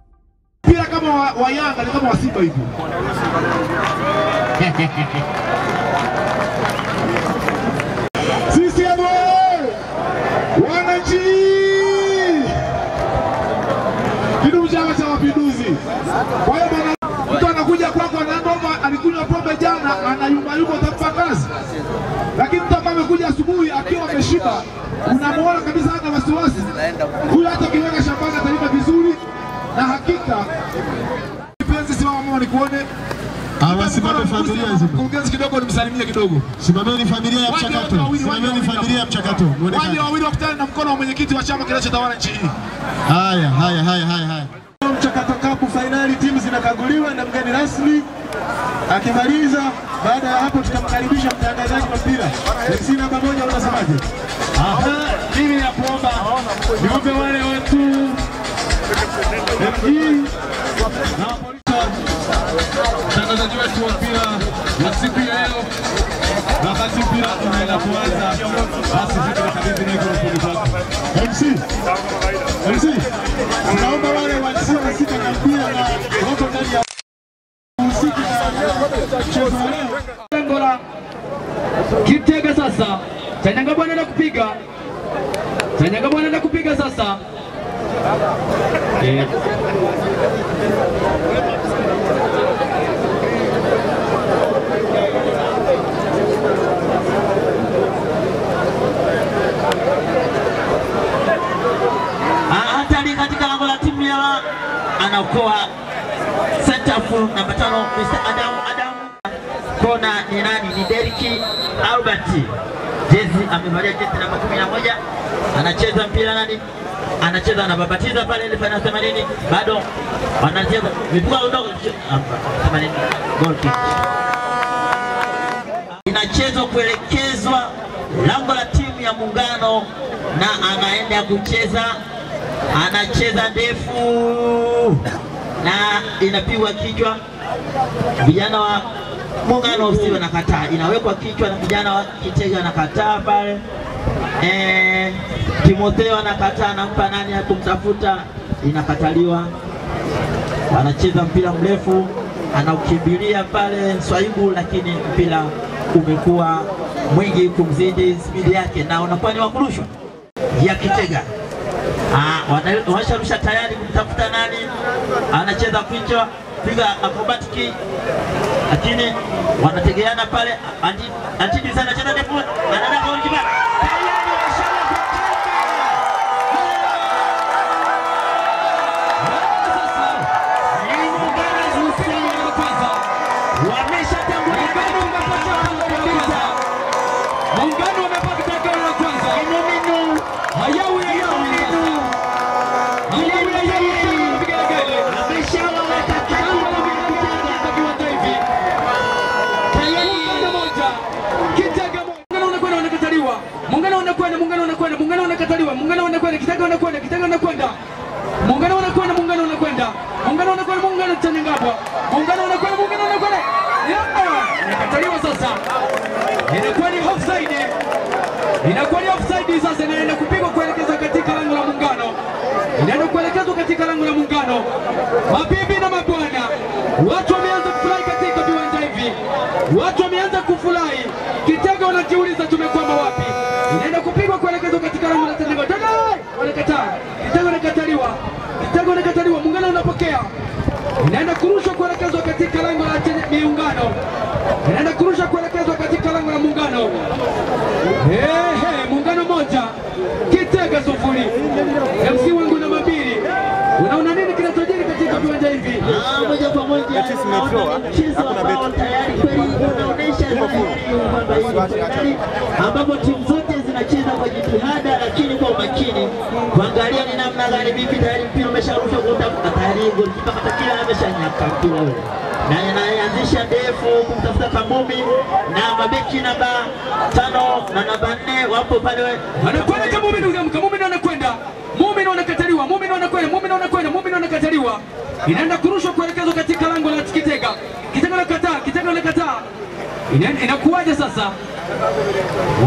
Pira kama wa Yanga ni kama wa Simba hivi. CCM wananchi, kidumu Chama cha Mapinduzi. Kwa hiyo bwana, mtu anakuja kwako ana ngoma, alikunywa pombe jana, anayumba yumba, utampa kazi. Lakini mtu ambaye amekuja asubuhi akiwa ameshiba, unamuona kabisa hana wasiwasi. Huyu hata ukiweka shambani atalima vizuri, na hakika. Kipenzi, simama mama nikuone. Awasimame familia nzima. Mkurugenzi kidogo nimsalimie kidogo. Simameni familia ya mchakato. Simameni familia ya mchakato. Waje wawili wakutane na mkono wa mwenyekiti wa chama kinachotawala nchi hii. Haya haya haya haya haya. Mchakato Cup finali timu zinakaguliwa na mgeni rasmi Akimaliza, baada ya hapo tutamkaribisha mtangazaji wa mpira. MC namba 1, unasemaje? Aha, mimi nakuomba niombe wale wetu MG na polisi, mtangazaji wetu wa mpira wa siku ya leo. Na wakati mpira unaenda kuanza, basi sisi tunakabidhi microphone kwako. MC, tunaomba wale wasiohusika na mpira na wako ndani ya husika na mchezo wa leo. Lengo la Kitega sasa. Chanyangabwa anaenda kupiga. Chanyangabwa anaenda kupiga sasa. Hatari katika lango la timu ya anaokoa center full namba 5 Mr. Adam. Kona ni nani? Ni Deriki Albert. Jezi amevalia jezi namba 11. Anacheza mpira nani? Anacheza anababatiza pale ile final 80 bado wanacheza vipuka ndogo 80 goal kick. Inachezwa kuelekezwa lango la timu ya Muungano na anaenda kucheza, anacheza ndefu na inapigwa kichwa. Vijana wa Muungano usiwe nakataa, inawekwa kichwa na vijana wa Kitega anakataa pale. Timotheo anakataa, anampa nani ya kumtafuta, inakataliwa. Wanacheza mpira mrefu, anaukimbilia pale Swaibu, lakini mpira umekuwa mwingi kumzidi spidi yake na unakuwa ni wa kurushwa ya Kitega. Wanasharusha tayari kumtafuta nani, anacheza kichwa, piga acrobatic, lakini wanategeana pale. Antidi sana anacheza ndefu, anaenda goalkeeper. Muungano wamepata goli la kwanza. Muungano unakwenda, Muungano unakwenda, Muungano unakataliwa, Muungano unakwenda, Kitega unakwenda, Kitega unakwenda. Muungano unakwenda, Muungano unakwenda. Muungano unakwenda, Muungano Chaningabwa. Muungano unakwenda, Muungano unakwenda. Inakataliwa sasa. Inakuwa ni offside. Inakuwa ni offside sasa, inaenda kupigwa kuelekezwa katika lango la Muungano. Inaenda kuelekezwa katika lango la Muungano. Mabibi na mabwana, watu wameanza kufurahi katika viwanja hivi. Watu wameanza kufurahi. Kitega wanajiuliza tumekwama wapi? Inaenda kupigwa kuelekezwa katika lango la Tandika. Wanakataa. Kitega wanakataliwa. Kitega wanakataliwa. Muungano unapokea. Inaenda kurushwa kuelekezwa katika lango la Muungano. Inaenda kurushwa kuelekezwa katika lango la Muungano. Muungano 1, Kitega 0. MC wangu namba 2. Unaona nini kinachojiri katika viwanja hivi? Moja kwa moja mchezo ambao tayari kweli unaonesha ambapo timu zote zinacheza kwa jitihada lakini kwa umakini kuangalia ni namna gani vipi. Tayari mpira umesharushwa kwa tayari goalkeeper Katakila ameshanyaka mpira ule na anaanzisha ndefu kumtafuta Kamumi na mabeki namba 5 na namba 4 wapo pale. Anakwenda Kamumi, ndugu Kamumi anakwenda. Muumini wanakataliwa, Muumini wanakwenda, Muumini wanakwenda, Muumini wanakataliwa. Inaenda kurushwa kuelekezwa katika lango la Kitega. Kitega anakataa, Kitega anakataa. Inakuwaje sasa?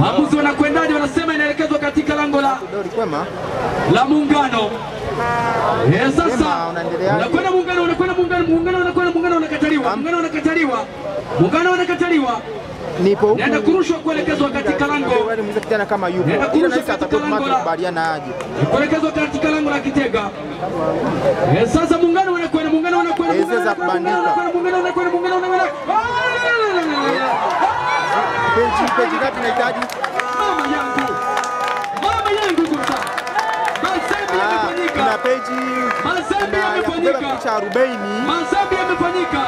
Waamuzi wanakwendaje? Wanasema inaelekezwa katika lango la Muungano. Sasa unakwenda Muungano, unakwenda Muungano, Muungano unakwenda, Muungano unakataliwa, Muungano unakataliwa. Muungano unakataliwa. Nipo huku. Naenda kurushwa kuelekezwa katika lango. Kijana kama yupo. Naenda kurushwa katika lango la kuelekezwa katika lango la Kitega. Sasa Muungano unakwenda, Muungano unakwenda, Muungano unakwenda, Muungano unakwenda, Muungano unakwenda. Peji ngapi nahitaji? Mama yangu. Mama yangu kuta. Mazambi yamefanyika. Kuna peji. Mazambi yamefanyika. Picha 40. Mazambi yamefanyika.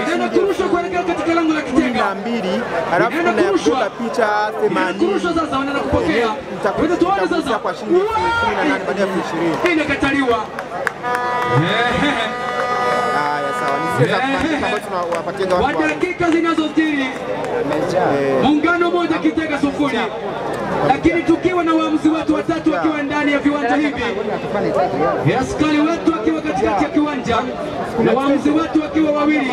Inaenda kurushwa kuelekea katika lango la Kitega. 2, halafu kuna picha 80. Kurushwa sasa wanaenda kupokea. Twende tuone sasa. Kwa shilingi 18 baada ya 20. Inakataliwa. Haya sawa. Kwa dakika zinazostiri Muungano 1 Kitega 0, lakini tukiwa na waamuzi wetu watatu wakiwa ndani ya viwanja hivi, askari wetu wakiwa katikati ya kiwanja na waamuzi wetu wakiwa wawili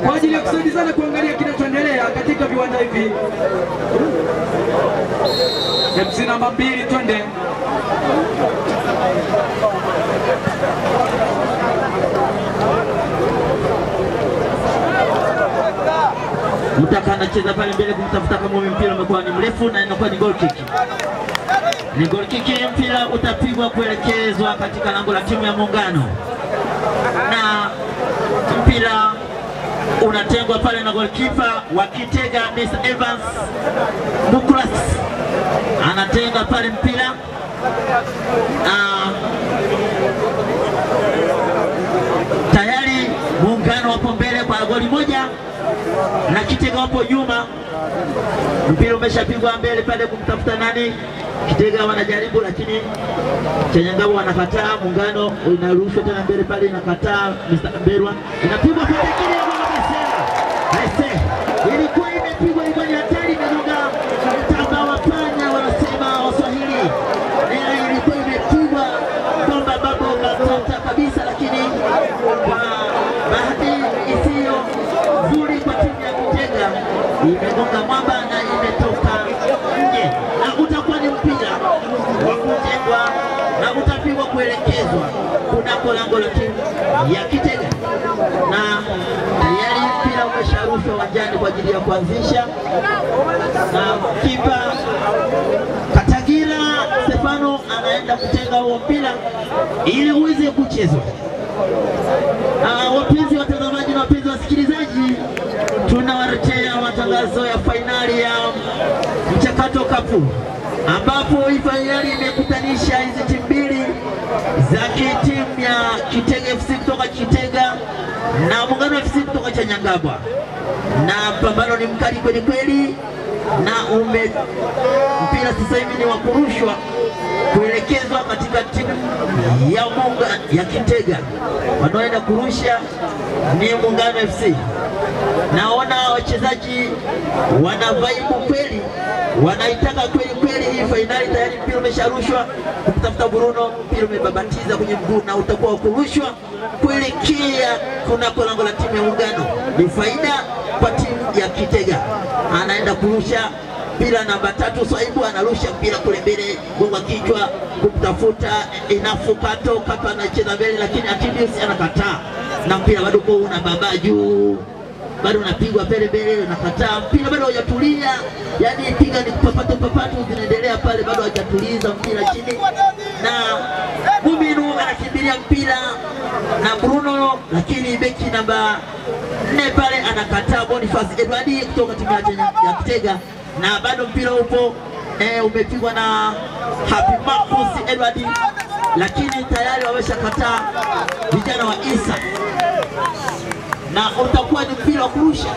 kwa ajili ya kusaidizana kuangalia kinachoendelea katika viwanja hivi. MC namba 2, twende. Mutaka anacheza pale mbele kumtafuta kama mpira umekuwa ni mrefu na inakuwa ni goal kick. Ni goal kick, mpira utapigwa kuelekezwa katika lango la timu ya Muungano. Na mpira unatengwa pale na goalkeeper wa Kitega Mr. Evans Muklas. Anatenga pale mpira. Tayari Muungano wapo mbele kwa goli 1 na Kitega wapo nyuma. Mpira umeshapigwa mbele pale kumtafuta nani? Kitega wanajaribu lakini Chanyangabo wanakataa. Muungano inarushwa tena mbele pale, inakataa Mr. Mberwa. Inapigwa pale kile ya Bwana. Ilikuwa imepigwa, ilikuwa ni hatari, imegonga mtamba wa panya wanasema Waswahili. Ilikuwa imepigwa bomba babo matata kabisa, lakini kwa bahati isiyo nzuri kwa timu ya Kitega imegonga mwamba na imetoka nje, na utakuwa ni mpira wa kutengwa na utapigwa kuelekezwa kunako lango la timu ya Kitega, na tayari mpira umesharushwa uwanjani kwa ajili ya kuanzisha, na kipa Katagira Stefano anaenda kutenga huo mpira ili uweze kuchezwa. Wapenzi watazamaji na wapenzi wasikilizaji, tunawaletea matangazo ya fainali ya Mchakato Cup, ambapo hii fainali imekutanisha hizi timu mbili za timu ya Kitega FC kutoka Kitega na Muungano FC kutoka Chanyangabwa, na pambano ni mkali kweli kweli, na mpira sasa hivi ni wa kurushwa kuelekezwa katika timu ya Muungano ya Kitega. Wanaoenda kurusha ni Muungano FC. Naona wachezaji wana vibe kweli, wanaitaka kweli kweli hii fainali. Tayari mpira umesharushwa kumtafuta Bruno, mpira umebabatiza kwenye mguu na utakuwa kurushwa kuelekea kunako lango la timu ya Muungano. Ni faida kwa timu ya Kitega. Anaenda kurusha mpira namba 3 Swaibu, anarusha mpira kule mbele, gonga kichwa kumtafuta Inafu Kato. Kato anacheza mbele lakini Atilius anakataa, na mpira bado uko una baba juu, bado unapigwa mbele mbele, unakataa mpira bado hujatulia, yani piga ni papato papato zinaendelea pale, bado hajatuliza mpira chini, na Muminu anakimbilia mpira na Bruno, lakini beki namba 4 pale anakataa, Boniface Edward kutoka timu ya Kitega, na bado mpira upo umepigwa na Happy Marcus Edward, lakini tayari wameshakataa vijana wa Isa, na utakuwa ni mpira wa kurusha.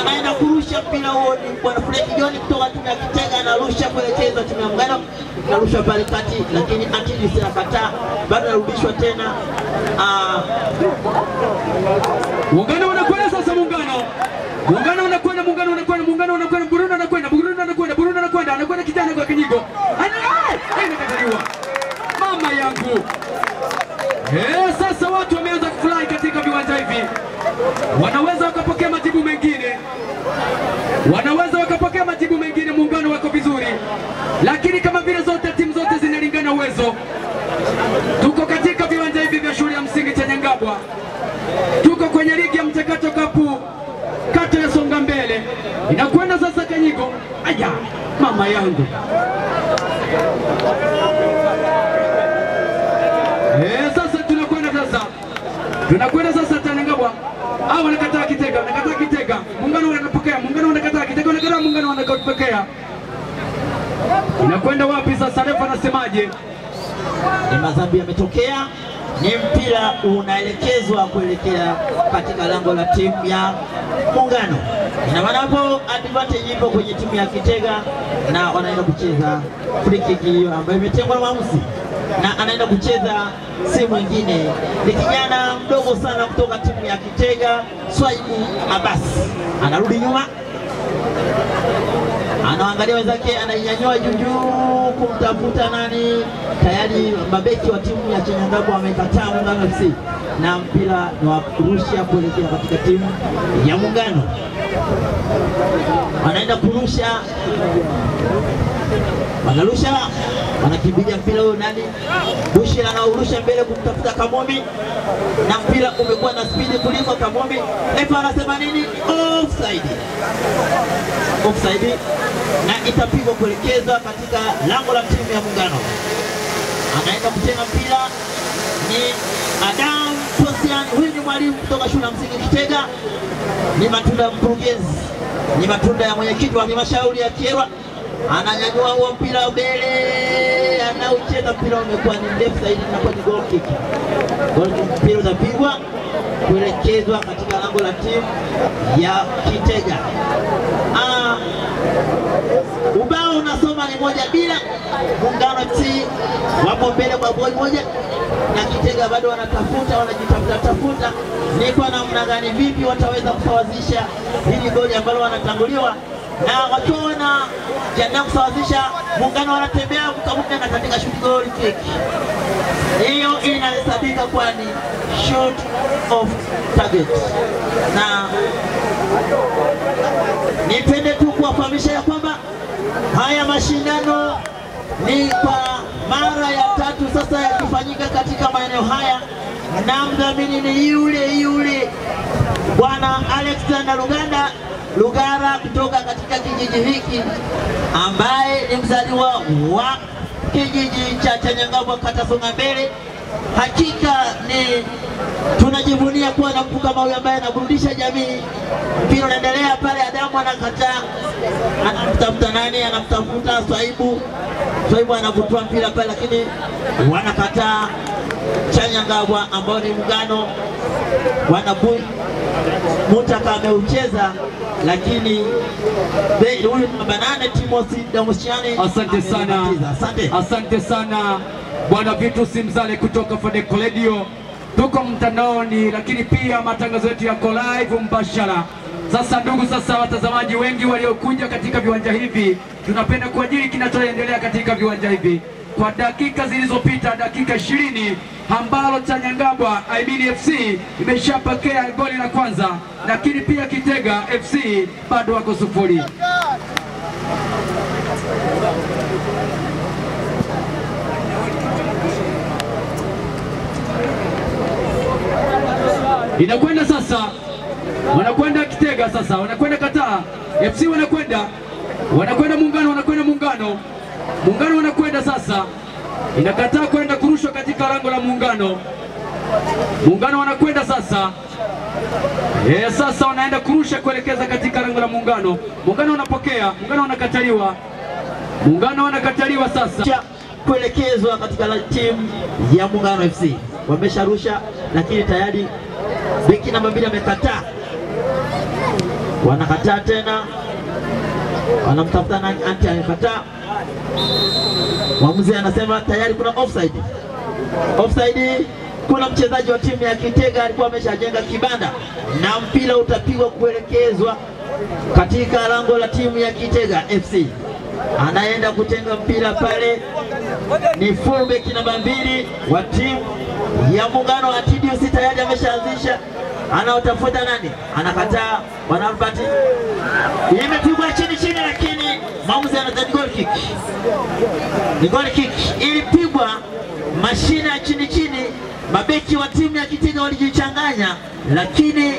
Anaenda kurusha mpira huo ni bwana Frank John kutoka timu ya Kitega, anarusha kuelekeza timu ya Muungano, anarusha pale kati, lakini Atilius anakataa, bado anarudishwa tena. Muungano unakwenda sasa, Muungano Muungano unakwenda, Muungano unakwenda, Muungano unakwenda, Bruno anakwenda, Bruno anakwenda, Bruno anakwenda, anakwenda kijana kwa kinyigo. Anakataliwa. Mama yangu. Sasa watu wameanza kufurahi katika viwanja hivi. Wanaweza wakapokea majibu mengine. Wanaweza wakapokea majibu mengine, Muungano wako vizuri. Lakini kama vile zote timu zote zinalingana uwezo. Tuko katika viwanja hivi vya shule ya msingi Chanyangabwa. Tuko kwenye ligi ya Mchakato Cup kata ya Songa Mbele. Inakwenda sasa Kanyigo. Aya, mama yangu. Sasa tunakwenda sasa. Tunakwenda sasa Chanyangabwa. Hao wanakataa Kitega, wanakataa Kitega. Muungano wanapokea, Muungano wanakataa Kitega, wanakataa Muungano wanakapokea. Inakwenda wapi sasa? Refa anasemaje? Ni madhambi yametokea, ni mpira unaelekezwa kuelekea katika lango la timu ya Muungano. Ina maana hapo advantage ipo kwenye timu ya Kitega na wanaenda kucheza free kick hiyo ambayo imetengwa na mwamuzi. na anaenda kucheza si mwingine ni kijana mdogo sana kutoka timu ya Kitega, Swaibu Abbas. Anarudi nyuma, anaangalia wenzake, anainyanyua juu juu kumtafuta nani. Tayari mabeki wa timu ya Chenyangabwa wamekataa Muungano FC, na mpira ni wa kurusha kuelekea katika timu ya Muungano. Wanaenda kurusha, wanarusha, wanakimbilia mpira huyo nani, Bushira anaurusha mbele kumtafuta Kamomi, na mpira umekuwa na spidi kuliko Kamomi. Refa anasema nini? Offside. Offside, na itapigwa kuelekezwa katika lango la timu ya Muungano. Anaenda kutenga mpira ni Adam Posian, huyu ni mwalimu kutoka shule ya msingi Kitega, ni matunda ya mkurugenzi, ni matunda ya mwenyekiti wa halmashauri ya Kyerwa. Ananyanyua huo mpira mbele, anaucheza mpira umekuwa ni mrefu zaidi na kwa goal kick. Goal kick, mpira utapigwa kuelekezwa katika lango la timu ya Kitega. Ubao unasoma ni 1-0. Muungano FC wapo mbele kwa goli 1, na Kitega bado wanatafuta, wanajitafuta tafuta ni kwa namna gani, vipi wataweza kusawazisha hili goli ambalo wanatanguliwa, na wakiwa wanajiandaa kusawazisha, Muungano wanatembea, Kamume anatandika shoot goal kick. Hiyo inahesabika kuwa ni shoot off target. Na nipende tu kuwafahamisha ya kwamba haya mashindano ni kwa mara ya 3 sasa yakifanyika katika maeneo haya, na mdhamini ni yule yule Bwana Alexander Luganda Lugara kutoka katika kijiji hiki, ambaye ni mzaliwa wa kijiji cha Chanyangabwa, kata Songambele. Hakika ni tunajivunia kuwa na mtu kama huyu ambaye anaburudisha jamii. Mpira unaendelea pale, Adamu anakataa, anamtafuta nani, anamtafuta Swaibu. Swaibu anavutua mpira pale, lakini wanakataa Chanyangabwa ambao ni Muungano. Wanabui Mutaka ameucheza, lakini huyu namba 8 Timothy Damushiani. Asante sana. Asante. Asante sana Bwana Vitus Mzale kutoka Fadeco Radio. Tuko mtandaoni, lakini pia matangazo yetu yako live mbashara. Sasa ndugu, sasa watazamaji wengi waliokuja katika viwanja hivi, tunapenda kuajiri kinachoendelea katika viwanja hivi. Kwa dakika zilizopita, dakika 20, ambalo Chanyangabwa I FC imeshapokea goli la kwanza, lakini pia Kitega FC bado wako 0. Inakwenda sasa, wanakwenda Kitega sasa, wanakwenda Kataa FC, wanakwenda Muungano, wanakwenda Muungano, Muungano wanakwenda sasa, inakataa kwenda kurushwa katika lango la Muungano. Muungano wanakwenda sasa. Sasa wanaenda kurusha kuelekeza katika lango la Muungano. Muungano wanapokea, Muungano wanakataliwa. Muungano wanakataliwa sasa kuelekezwa katika timu ya Muungano FC. Wamesharusha, lakini tayari beki namba 2 amekataa. Wanakataa tena, wanamtafuta nani, anti amekataa. Mwamuzi anasema tayari kuna offside. Offside, kuna mchezaji wa timu ya Kitega alikuwa ameshajenga kibanda, na mpira utapigwa kuelekezwa katika lango la timu ya Kitega FC. Anaenda kutenga mpira pale ni fullback namba 2 wa timu ya Muungano wa TDC, tayari ameshaanzisha. Anaotafuta nani? Anakataa. Bwana Albert, imepigwa chini chini, lakini mwamuzi anadai goal kick. Ni goal kick ilipigwa mashina ya chini chini, mabeki wa timu ya Kitega walijichanganya, lakini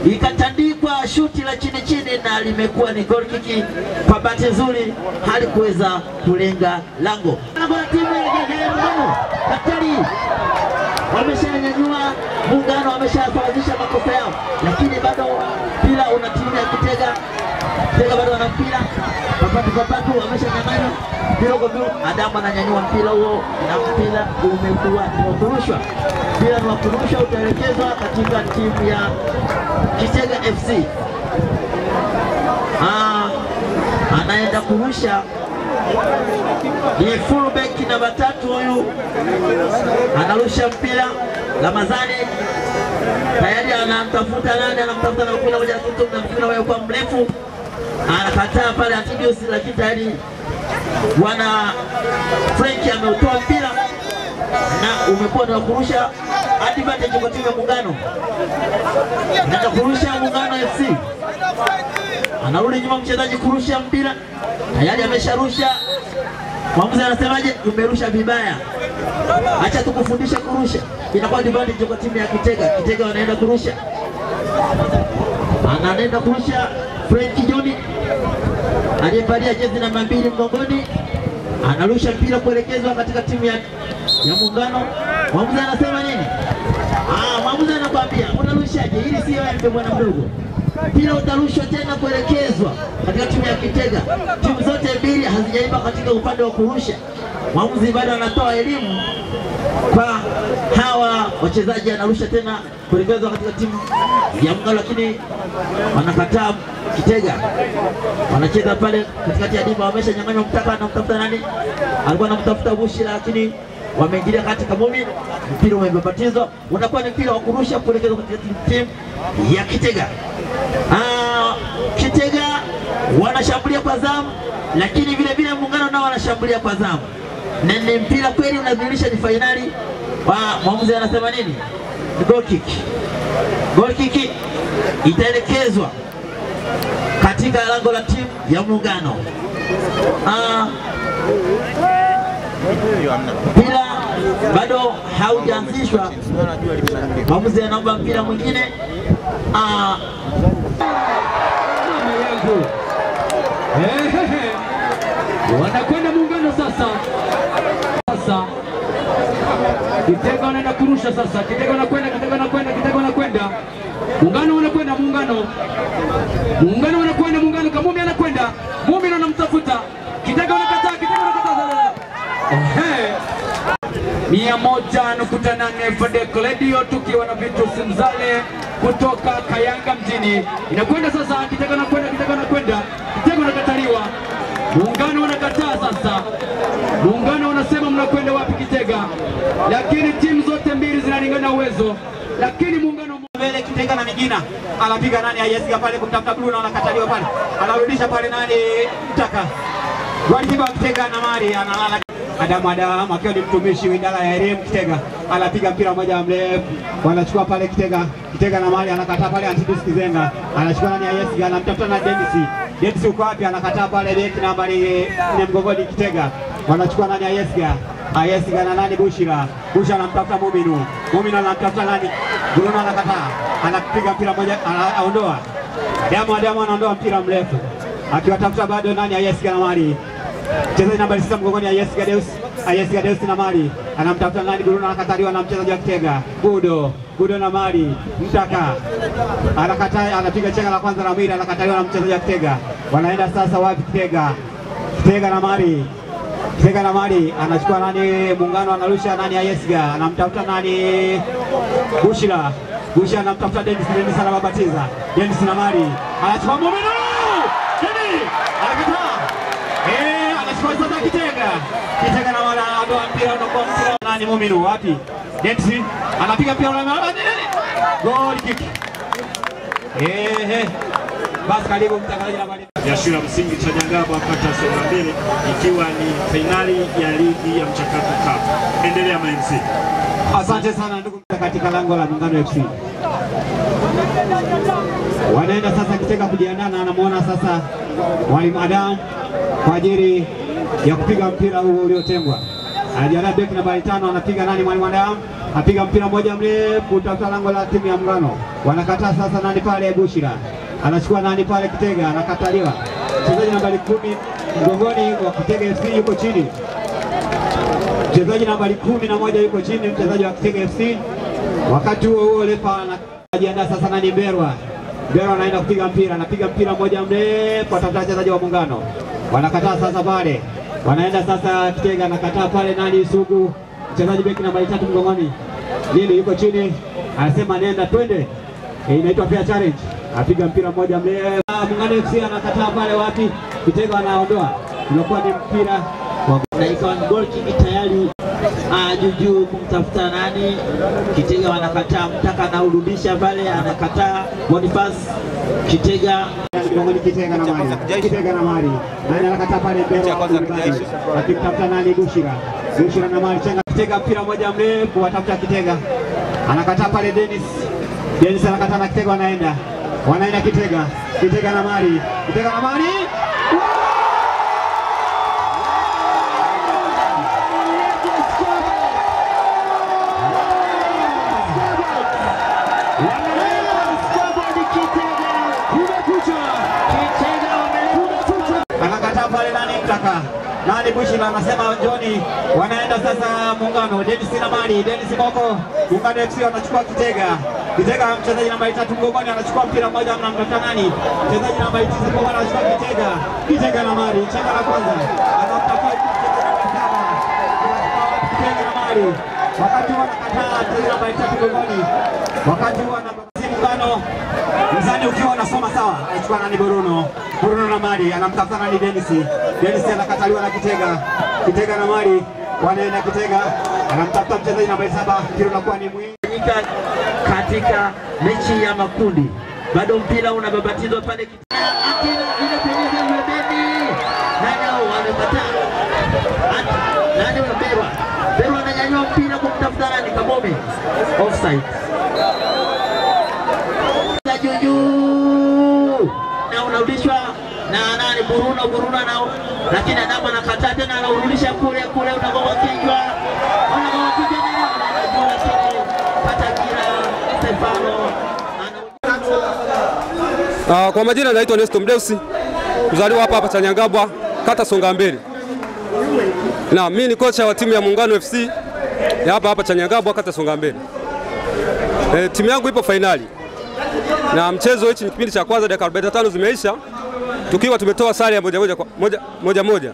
ikatandikwa shuti la chini chini na limekuwa ni goal kick. Kwa bahati nzuri halikuweza kulenga lango. Lango la timu ya Muungano, daktari wameshanyanyua Muungano, wameshasawazisha makosa yao, lakini bado mpira una timu ya Kitega. Kitega bado wana mpira, papatu papatu, wameshanyang'anywa mpira uko juu. Adamu ananyanyua mpira huo na mpira umekuwa ni wa kurushwa. Mpira ni wa kurushwa, utaelekezwa katika timu ya Kitega FC. Anaenda kurusha Ni fullback namba 3 huyu. Anarusha mpira Ramadhani tayari anamtafuta nani, anamtafuta na mpira moja na mpira wao kwa mrefu. Anakataa pale Antidius, lakini tayari wana Frank ameutoa mpira na umekuwa na kurusha advantage kwa timu ya Muungano. Na kurusha Muungano FC. Anarudi nyuma mchezaji kurusha mpira. Tayari amesharusha. Mwamuzi anasemaje? Umerusha vibaya. Acha tukufundishe kurusha. Inakuwa advantage kwa timu ya Kitega. Kitega wanaenda kurusha. Anaenda kurusha Frank John aliyevalia jezi namba 2 mgongoni. Anarusha mpira kuelekezwa katika timu ya Muungano. Mwamuzi anasema nini? Mwamuzi anakuambia unarushaje? Hili sio yake bwana mdogo. Mpira utarushwa tena kuelekezwa katika timu ya Kitega. Timu zote mbili hazijaiva katika upande wa kurusha. Mwamuzi bado anatoa elimu kwa hawa wachezaji, anarusha tena kuelekezwa katika timu ya Muungano, lakini wanakataa Kitega. Wanacheza pale katikati ya dimba, wameshanyang'anywa mtaka, anamtafuta nani? Alikuwa anamtafuta Bushi, lakini wameingilia kati Kamumi, mpira umebatizwa, unakuwa ni mpira wa kurusha kuelekezwa katika timu ya Kitega. Kitega wanashambulia kwa zamu, lakini vile vile Muungano nao wanashambulia kwa zamu. Na ni mpira kweli unadhihirisha ni finali. Mwamuzi anasema nini? Goal kick. Goal kick itaelekezwa katika lango la timu ya Muungano. Mpira bado haujaanzishwa. Mwamuzi anaomba mpira mwingine. Mama yangu. Wanakwenda Muungano sasa. Sasa Kitega wanaenda kurusha sasa. Kitega wanakwenda, Kitega wanakwenda, Kitega wanakwenda. Muungano wanakwenda, Muungano. Muungano wanakwenda, Muungano. Kamumi anakwenda. Mumi anamtafuta. Kitega wanakataa, Kitega wanakataa. 101.8 Fadeko Radio tukiwa na Vitus Mzale kutoka Kayanga mjini. Inakwenda sasa, Kitega anakwenda, Kitega anakwenda. Kitega wanakataliwa. Muungano wanakataa sasa. Muungano wanasema mnakwenda wapi Kitega? Lakini timu zote mbili zinalingana uwezo. Lakini Muungano mbele Kitega na Migina. Anapiga nani Ayesiga pale kumtafuta Bruno, anakataliwa pale. Anarudisha pale nani Mtaka. Golikipa wa Kitega na Mari analala. Adamu Adamu akiwa ni mtumishi wa idara ya elimu Kitega. Anapiga mpira mmoja mrefu. Wanachukua pale Kitega. Kitega na Mari anakataa pale Antidus Kizenga. Anachukua nani Ayesiga, anamtafuta na Dennis. Dennis uko wapi? Anakataa pale beki nambari 4 mgongoni Kitega. Wanachukua nani Ayesiga. Ayesiga na nani Bushira. Bushira anamtafuta Muminu. Muminu anamtafuta nani? Bruno anakataa. Anapiga mpira mmoja, anaondoa. Adamu Adamu anaondoa mpira mrefu. Akiwatafuta bado nani Ayesiga na Mari. Mchezaji nambari 6 mgongoni Ayesiga Deus. Ayesiga Deus na Mari. Anamtafuta nani Bruno, anakataliwa na mchezaji wa Kitega. Budo, Budo na Mari. Mtaka. Anakataa, anapiga chenga la kwanza la Mwira, anakataliwa na mchezaji wa Kitega. Wanaenda sasa wapi Kitega? Kitega na Mari. Kitega na Mari anachukua nani Muungano, anarusha nani Ayesiga, anamtafuta nani Bushira. Bushira anamtafuta Dennis, Dennis anababatiza. Dennis na Mari. Anachukua Muminu. Nini? Anakataa. Anachukua sasa Kitega. Kitega na Mari anaondoa mpira, unakuwa mpira nani Muminu wapi? Dennis anapiga mpira na goal kick. Basi karibu mtangazaji habari ya shule ya msingi Chanyangabwa kata Songa Mbele, ikiwa ni finali ya ligi ya Mchakato Cup. Endelea MC. Asante sana ndugu katika lango la Muungano FC. Wanaenda sasa Kitega kujiandaa na anamuona sasa Mwalimu Adam kwa ajili ya kupiga mpira huo uliotengwa. Anajiandaa beki nambari 5 anapiga nani Mwalimu Adam? Apiga mpira mmoja mrefu kutafuta lango la timu ya Muungano. Wanakataa sasa nani pale Bushira. Anachukua nani pale Kitega, anakataliwa. Mchezaji nambari 10 mgongoni wa Kitega FC yuko chini. Mchezaji nambari 11 yuko chini, mchezaji wa Kitega FC. Wakati huo huo refa anajiandaa sasa nani Berwa. Berwa anaenda kupiga mpira, anapiga mpira mmoja mrefu atafuta wachezaji wa Muungano. Wanakataa sasa pale. Wanaenda sasa Kitega, anakataa pale nani Sugu. Mchezaji beki nambari 3 mgongoni. Lili yuko chini, anasema nenda twende. Inaitwa fair challenge. Apiga mpira mmoja mrefu. Muungano FC anakataa pale wapi? Kitega anaondoa. Unakuwa ni mpira na ikawa ni goal kick tayari. Juju kumtafuta nani? Kitega wanakataa, Mtaka anaurudisha pale, anakataa Boniface Kitega. Kitega na Mari. Kitega na Mari. Nani anakataa pale mbele? Akimtafuta nani? Bushira. Bushira na Mari chenga Kitega, mpira moja mrefu watafuta Kitega. Anakataa pale Dennis. Dennis anakataa na Kitega wanaenda. Wanaenda Kitega. Kitega na Mari. Kitega na Mari. Anakataa pale nani? Mtaka. Nani Bushira anasema Johnny. Wanaenda sasa Muungano. Dennis na Mari, Dennis Moko. Muungano FC wanachukua Kitega. Kitega mchezaji namba 3 mgongoni anachukua mpira mmoja, anamtafuta nani? Mchezaji namba 9 mgongoni anachukua Kitega. Kitega na Mari, chenga la kwanza. Anamtafuta Kitega na 7. Kitega na Mari. Wakati huo anakataa mchezaji namba 3 mgongoni. Wakati huo Muungano mzani ukiwa unasoma sawa, anachukua nani? Bruno. Bruno na Mari anamtafuta nani? Dennis. Dennis anakataliwa na Kitega. Kitega na Mari wanaenda Kitega anamtafuta mchezaji namba 7, mpira unakuwa ni mwingi katika mechi ya makundi. Bado mpira unababatizwa pale. Nani wamekataa? Nani Berwa? Berwa ananyanyua mpira kumtafuta nani? Kabome. Offside. Juju na unarudishwa na nani? Bruno. Bruno nao, lakini Adamu anakataa tena, anaurudisha kule kule, unagonga kichwa. Unagonga kichwa nani? Lakini Patakira Stefano. Kwa majina naitwa Nesto Mdeusi, mzaliwa hapa hapa Chanyangabwa, kata Songambele. Na mimi ni kocha wa timu ya Muungano FC ya hapa hapa Chanyangabwa, kata Songambele. Timu yangu ipo finali. Na mchezo hichi ni kipindi cha kwanza, dakika 45 zimeisha tukiwa tumetoa sare ya 1-1.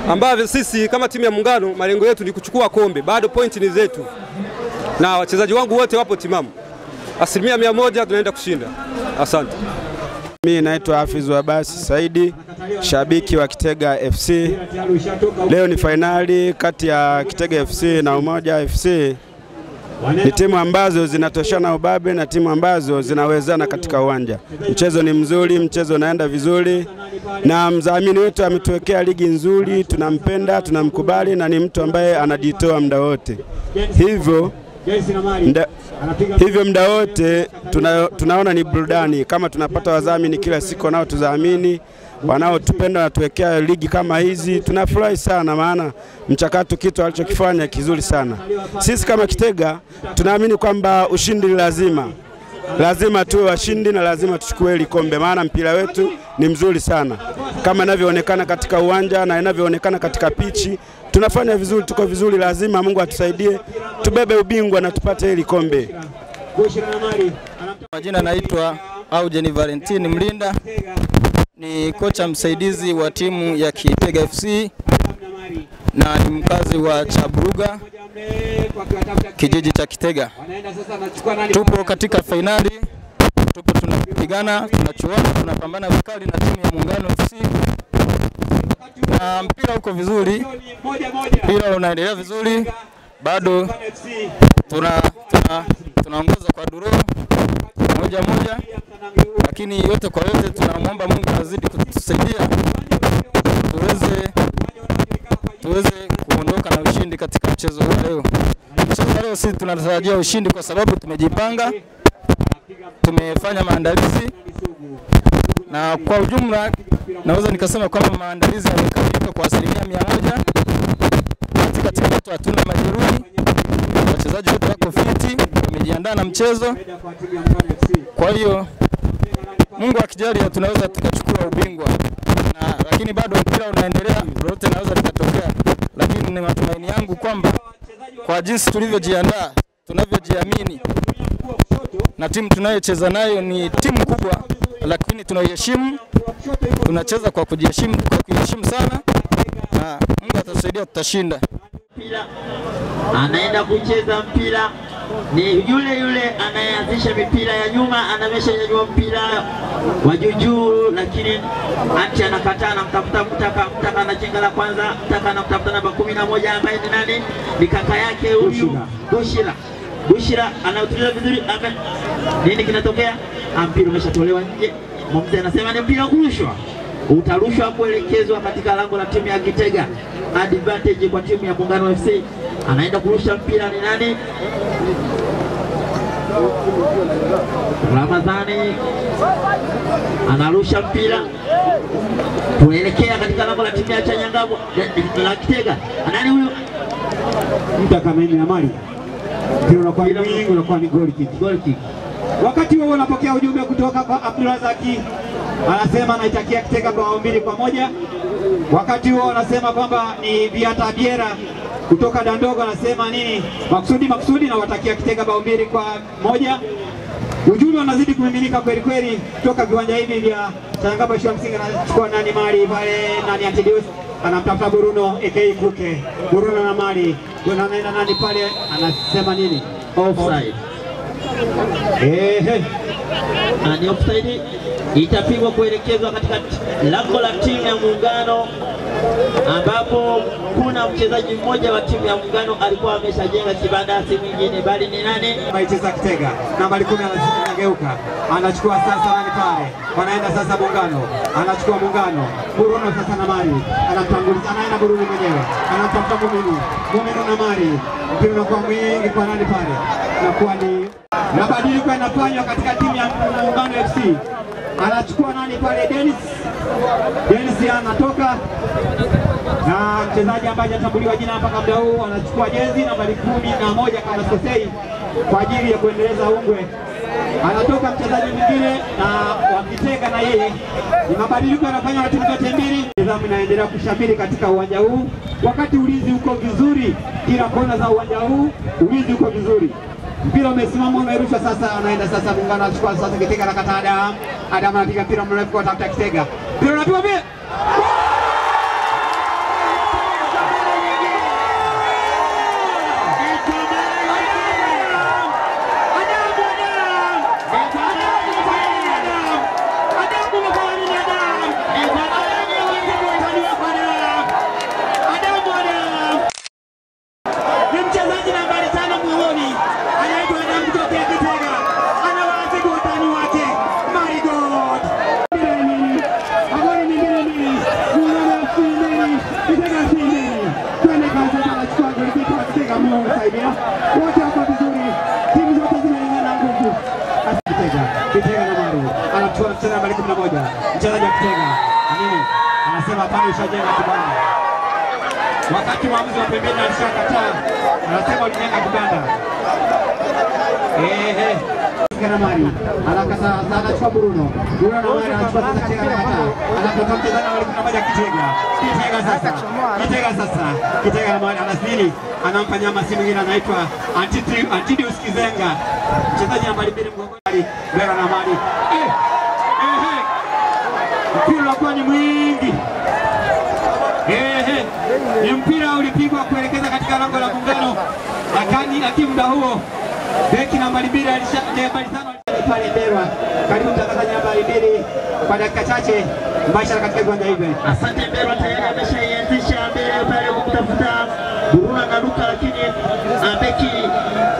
Ambavyo sisi kama timu ya Muungano malengo yetu ni kuchukua kombe, bado point ni zetu. Na wachezaji wangu wote wapo timamu. 100% tunaenda kushinda. Asante. Mimi naitwa Hafiz Wabasi Saidi, shabiki wa Kitega FC. Leo ni fainali kati ya Kitega FC na Umoja FC. Ni timu ambazo zinatoshana ubabe na timu ambazo zinawezana katika uwanja. Mchezo ni mzuri, mchezo unaenda vizuri. Na mdhamini wetu ametuwekea ligi nzuri, tunampenda, tunamkubali na ni mtu ambaye anajitoa muda wote. Hivyo muda wote tunaona ni burudani. Kama tunapata wadhamini kila siku nao tudhamini, wanaotupenda wanatuwekea ligi kama hizi, tunafurahi sana, maana mchakato kitu alichokifanya kizuri sana. Sisi kama Kitega tunaamini kwamba ushindi lazima. Lazima tuwe washindi na lazima tuchukue hili kombe, maana mpira wetu ni mzuri sana. Kama inavyoonekana katika uwanja na inavyoonekana katika pichi, tunafanya vizuri, tuko vizuri, lazima Mungu atusaidie tubebe ubingwa na tupate hili kombe. Majina naitwa Aujeni Valentine Mlinda, ni kocha msaidizi wa timu ya Kitega FC na ni mkazi wa Chaburuga, kijiji cha Kitega. Tupo katika fainali, tupo tunapigana, tunachuana, tunapambana vikali na timu ya Muungano FC. Na mpira uko vizuri, mpira unaendelea vizuri, bado tunaongoza kwa draw 1-1, lakini yote kwa yote tunamuomba Mungu azidi kutusaidia tuweze kuondoka na ushindi katika mchezo huu leo. Mchezo leo sisi tunatarajia ushindi kwa sababu tumejipanga, tumefanya maandalizi, na kwa ujumla naweza nikasema kwamba maandalizi yamekamilika kwa 100%. Katika timu yetu hatuna majeruhi, wachezaji wote wako fiti, wamejiandaa na mchezo. Kwa hiyo Mungu akijalia tunaweza tukachukua ubingwa. Na lakini bado mpira unaendelea, lolote naweza likatokea. Lakini ni matumaini yangu kwamba kwa jinsi tulivyojiandaa, tunavyojiamini na timu tunayocheza nayo ni timu kubwa, lakini tunaiheshimu, tunacheza kwa kujiheshimu, kwa kuheshimu sana, na Mungu atasaidia tutashinda. Anaenda kucheza mpira Ni yule yule anayeanzisha mipira ya nyuma, anameshanyanyua mpira wa juu juu, lakini Anti anakataa, anamtafuta Mtaka. Mtaka anachenga la kwanza, Mtaka anamtafuta namba 11 ambaye ni nani? Ni kaka yake huyu Bushira. Bushira anautuliza vizuri. Nini kinatokea? Mpira umeshatolewa nje. Mwamuzi anasema ni mpira kurushwa. Utarushwa kuelekezwa katika lango la timu ya Kitega. Advantage kwa timu ya Muungano FC. Anaenda kurusha mpira ni nani? Ramadhani anarusha mpira kuelekea katika lango la timu ya Chanyangabo la Kitega. Nani huyo? Mtaka mimi na mali. Mpira unakuwa mwingi, unakuwa ni goal kick. Goal kick. Wakati huo unapokea ujumbe kutoka kwa Abdulrazaki, anasema anaitakia Kitega bao 2-1. Wakati huo anasema kwamba ni Viata Biera kutoka Dandogo, anasema nini? Maksudi na watakia Kitega bao 2-1. Ujumbe unazidi kumiminika kweli kweli kutoka viwanja hivi vya Chanyangabo shule msingi. Anachukua nani mali pale, nani Antidius anamtafuta Bruno aka Kuke. Bruno na mali, Bruno anaenda nani pale, anasema nini? Offside. Ni offside itapigwa kuelekezwa katika lango la timu ya Muungano, ambapo kuna mchezaji mmoja wa timu ya Muungano alikuwa ameshajenga kibanda, si mwingine bali ni nani? Anaicheza Kitega, nambari 10 anageuka, anachukua sasa nani pale, wanaenda sasa Muungano, anachukua Muungano, Bruno sasa na mali, anamtanguliza, anaenda Bruno mwenyewe, anamtafuta Muminu, Muminu na mali, mpira unakuwa mwingi kwa nani pale, nakuwa ni mabadiliko yanafanywa katika timu ya Muungano FC. Anachukua nani pale? Dennis. Dennis anatoka na mchezaji ambaye hajatambuliwa jina mpaka muda huu anachukua jezi nambari 11 kama sikosei kwa ajili ya kuendeleza ungwe. Anatoka mchezaji mwingine na wa Kitega na yeye. Ni mabadiliko yanafanywa na timu zote mbili. Nidhamu inaendelea kushamiri katika uwanja huu. Wakati ulinzi uko vizuri, kila kona za uwanja huu ulinzi uko vizuri. Mpira umesimama, umerushwa sasa, anaenda sasa Muungano anachukua sasa Kitega, anakataa Adam. Adam anapiga mpira mrefu kwa tafuta Kitega. Mpira unapigwa vile. Wote wako vizuri, timu zote zimelingana nguvu. Kitega na Maru anachukua mchezaji nambari 11, mchezaji wa Kitega. Nini anasema? Hapana, ushajenga kibanda. Wakati mwamuzi wa pembeni alishakataa, anasema ulijenga kibanda. Mari anakata, anachukua Bruno. Bruno na Mari anachukua sasa Kitega, anakataa. Anatoka mchezaji nambari 11 Kitega. Kitega sasa. Kitega sasa. Kitega na Mari anasili, anampa nyama si mwingine anaitwa Antidius Kizenga. Mchezaji nambari 2 mgongoni. Vera na Mari. Mpira ulikuwa ni mwingi. Ni mpira ulipigwa kuelekeza katika lango la Muungano. Lakini muda huo beki nambari 2 nambari 5 pale Berwa. Karibu mtangazaji nambari 2 kwa dakika chache mbashara katika viwanja hivi. Asante Berwa, tayari ameshaianzisha mbele pale kumtafuta Bruno anaruka, lakini beki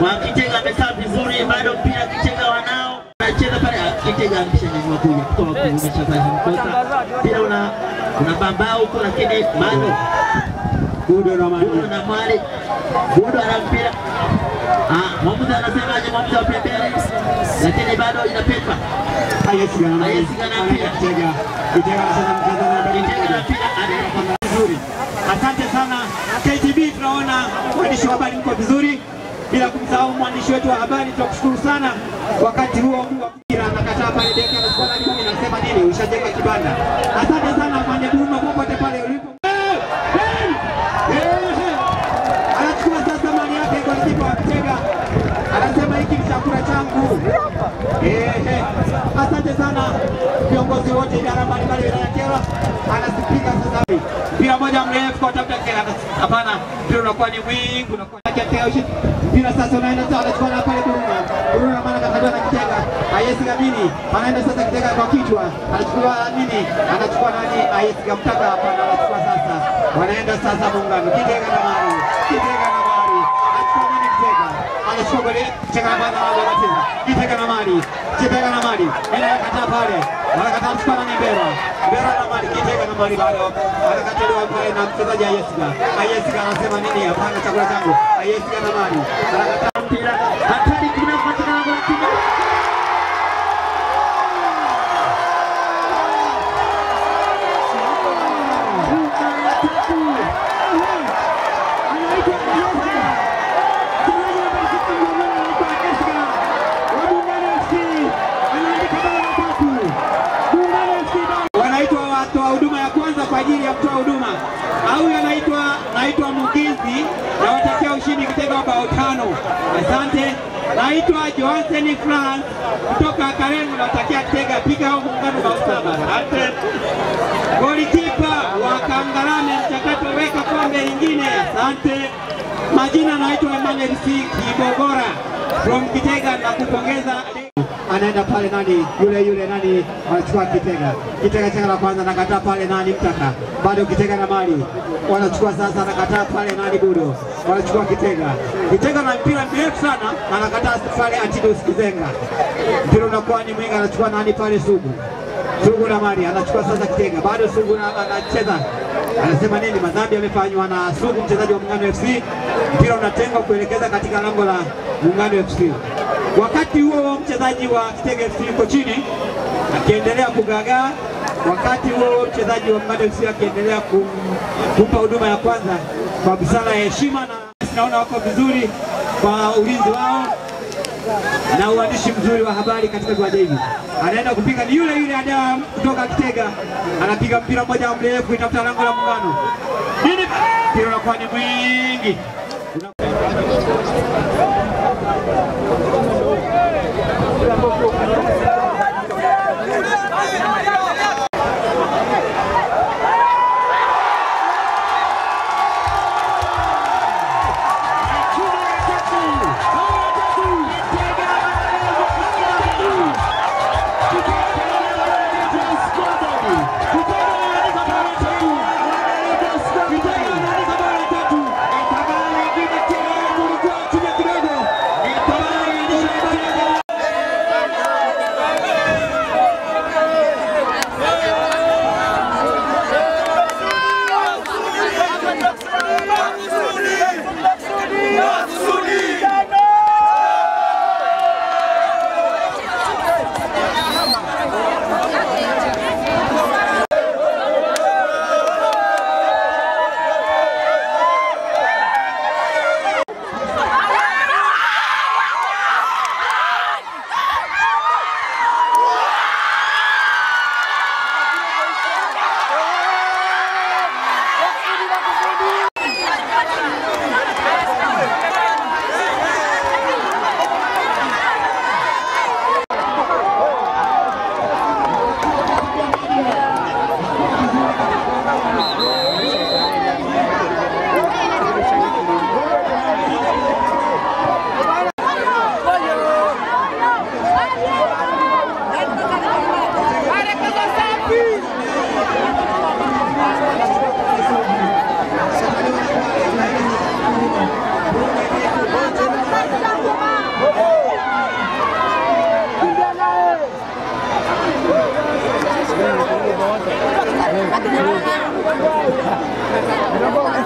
wa Kitega amekaa vizuri, bado mpira Kitega wanao. Anacheza pale Kitega ameshanyanyua kuja kutoka kumeshafanya mkosa. Mpira unabamba huko, lakini bado Budo na Mali. Budo na Mali. Budo ana mpira. Mwamuzi anasemaje? Mwamuzi wa pembeni, lakini bado inapepa. Ayesi na mpira. Kitega. Kitega anacheza mchezo na Kitega na mpira vizuri. Asante sana KTB, tunaona waandishi wa habari mko vizuri, bila kumsahau mwandishi wetu wa habari, tunakushukuru sana. Wakati huo mpira anakataa pale, beki anachukua nani, anasema nini? Ushajenga kibanda. Asante sana Mande Bruno popote pale ulipo. Anachukua sasa mali yake kwa kipa wa Kitega. Anasema hiki ni chakula changu. Asante sana. viongozi wote idara mbalimbali wilaya ya Kyerwa, anazipiga sasa hivi. Mpira moja mrefu kwa tafuta Kyerwa, hapana, mpira unakuwa ni mwingi, unakuwa mpira sasa unaenda sasa, anachukua na pale Buruna. Buruna maana kataliwa na Kitega. Ayesi Gamini anaenda sasa Kitega kwa kichwa, anachukua nini? Anachukua nani? Ayesi Gamtaka, hapana, anachukua sasa. Wanaenda sasa Muungano. Kitega na Mari. Kitega na Mari. Anachukua nani Kitega? Anachukua goli Kitega na Mari anacheza. Kitega na Mari. Kitega na Mari. Anakataa pale. Anakataa mchukua nani Mbera. Mbera na Mari, Kitega na Mari bado. Anakataliwa pale na mchezaji Ayesiga. Ayesiga anasema nini? Hapana, chakula changu. Ayesiga na Mari. Anakataa mpira. Hatari kuna katika lango la timu. Kwa ajili ya kutoa huduma. Au naitwa Mugizi, nawatakia ushindi Kitega bao 5. Asante. Naitwa Johansen France kutoka Karengo, nawatakia Kitega piga au Muungano bao 7. Asante. Golikipa wa Kangarame mchakato weka kombe lingine. Asante. Majina naitwa Emmanuel C Kibogora from Kitega na kupongeza. Anaenda pale nani yule nani anachukua Kitega. Kitega changa la kwanza anakataa pale nani Mtaka. Bado Kitega na Mali. Wanachukua sasa, anakataa pale nani Budo. Wanachukua Kitega. Kitega na mpira mrefu sana anakataa pale Antidus Kizenga. Mpira unakuwa ni mwingi, anachukua nani pale Sugu. Sugu na Mali anachukua sasa Kitega. Bado Sugu anacheza. Anasema nini? Madhambi yamefanywa na Sugu mchezaji wa Muungano FC. Mpira unatengwa kuelekeza katika lango la Muungano FC. Wakati huo mchezaji wa Kitega FC yuko chini akiendelea kugagaa. Wakati huo mchezaji wa Muungano FC akiendelea kumpa huduma ya kwanza kwa busara ya heshima, na naona wako vizuri kwa ulinzi wao na uandishi mzuri wa habari katika viwanja hivi. Anaenda kupiga ni yule Adam kutoka Kitega, anapiga mpira mmoja mrefu kuitafuta lango la Muungano. Nini? Mpira unakuwa ni mwingi.